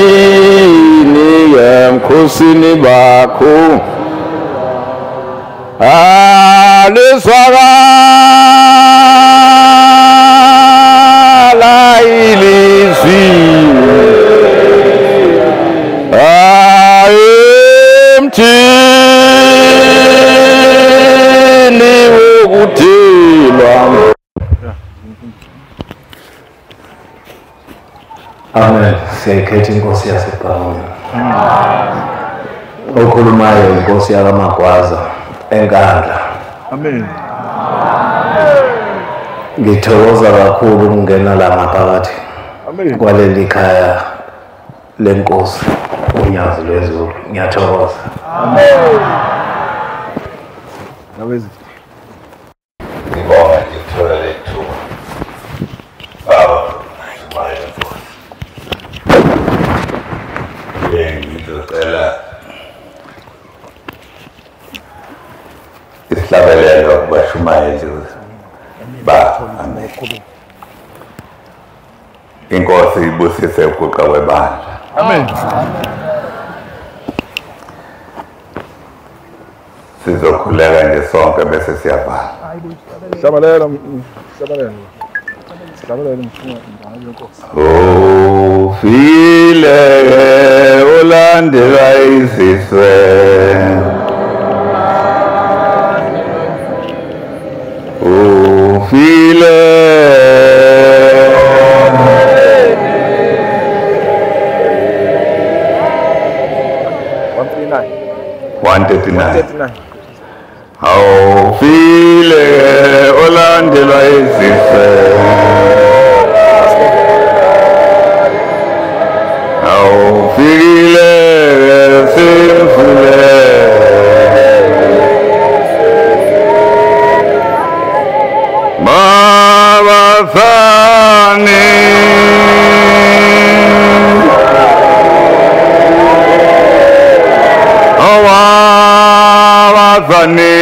ebukhosini emkhosini bakho lizwakala ilizwi emthini Siyayikhetha inkosi yaseBhangeni. Okhulumayo inkosi yakaMagwaza eNkandla. Amen. Ngithokoza kakhulu ukungena la ngaphakathi kwaleli khaya lenkosi uNyazi lwezulu. Ngiyathokoza. Amen. Ngibonga nje ukuthola leli thuba. Baba, shumayela Nkosi. Ngizocela isihlabelelo kubashumayeli ba. Amen. Inkosi ibusise ukuguqa kwebandla. Amen. Sizokhuleka nje sonke bese siyavala. Hlabelela, hlabelela. Hlabelela mfuna inkosi. Ufile ulandelwa izizwe. Ufile 139. Awufile olandelwa izizwe. Awufile simfule. Mabazane. Awabazane.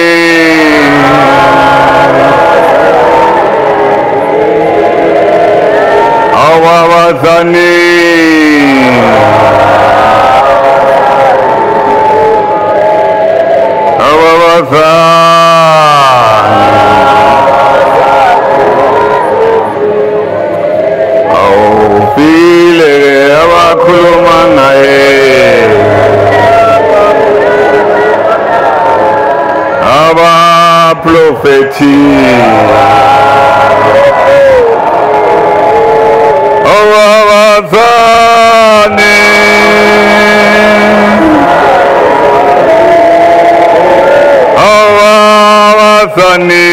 Awabazane. Awabazane. Awufile abakhuluma naye. Abaprofeti. Awabazane. Awabazane.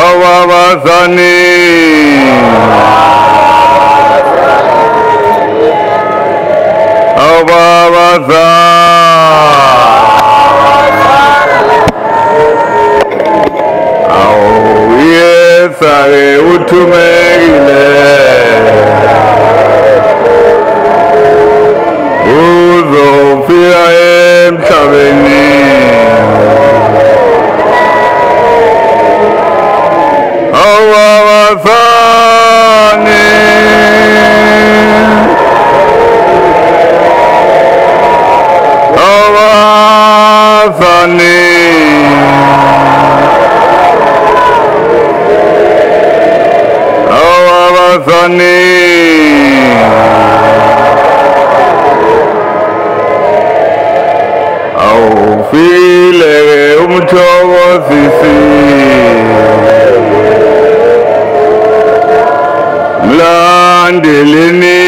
Awabazane. Awabazane. Awuyesake uthumekile. Uzofika emhlabeni. Awabazane. Awabazane. Awabazane. Awufile umthokozisi. Mlandeleni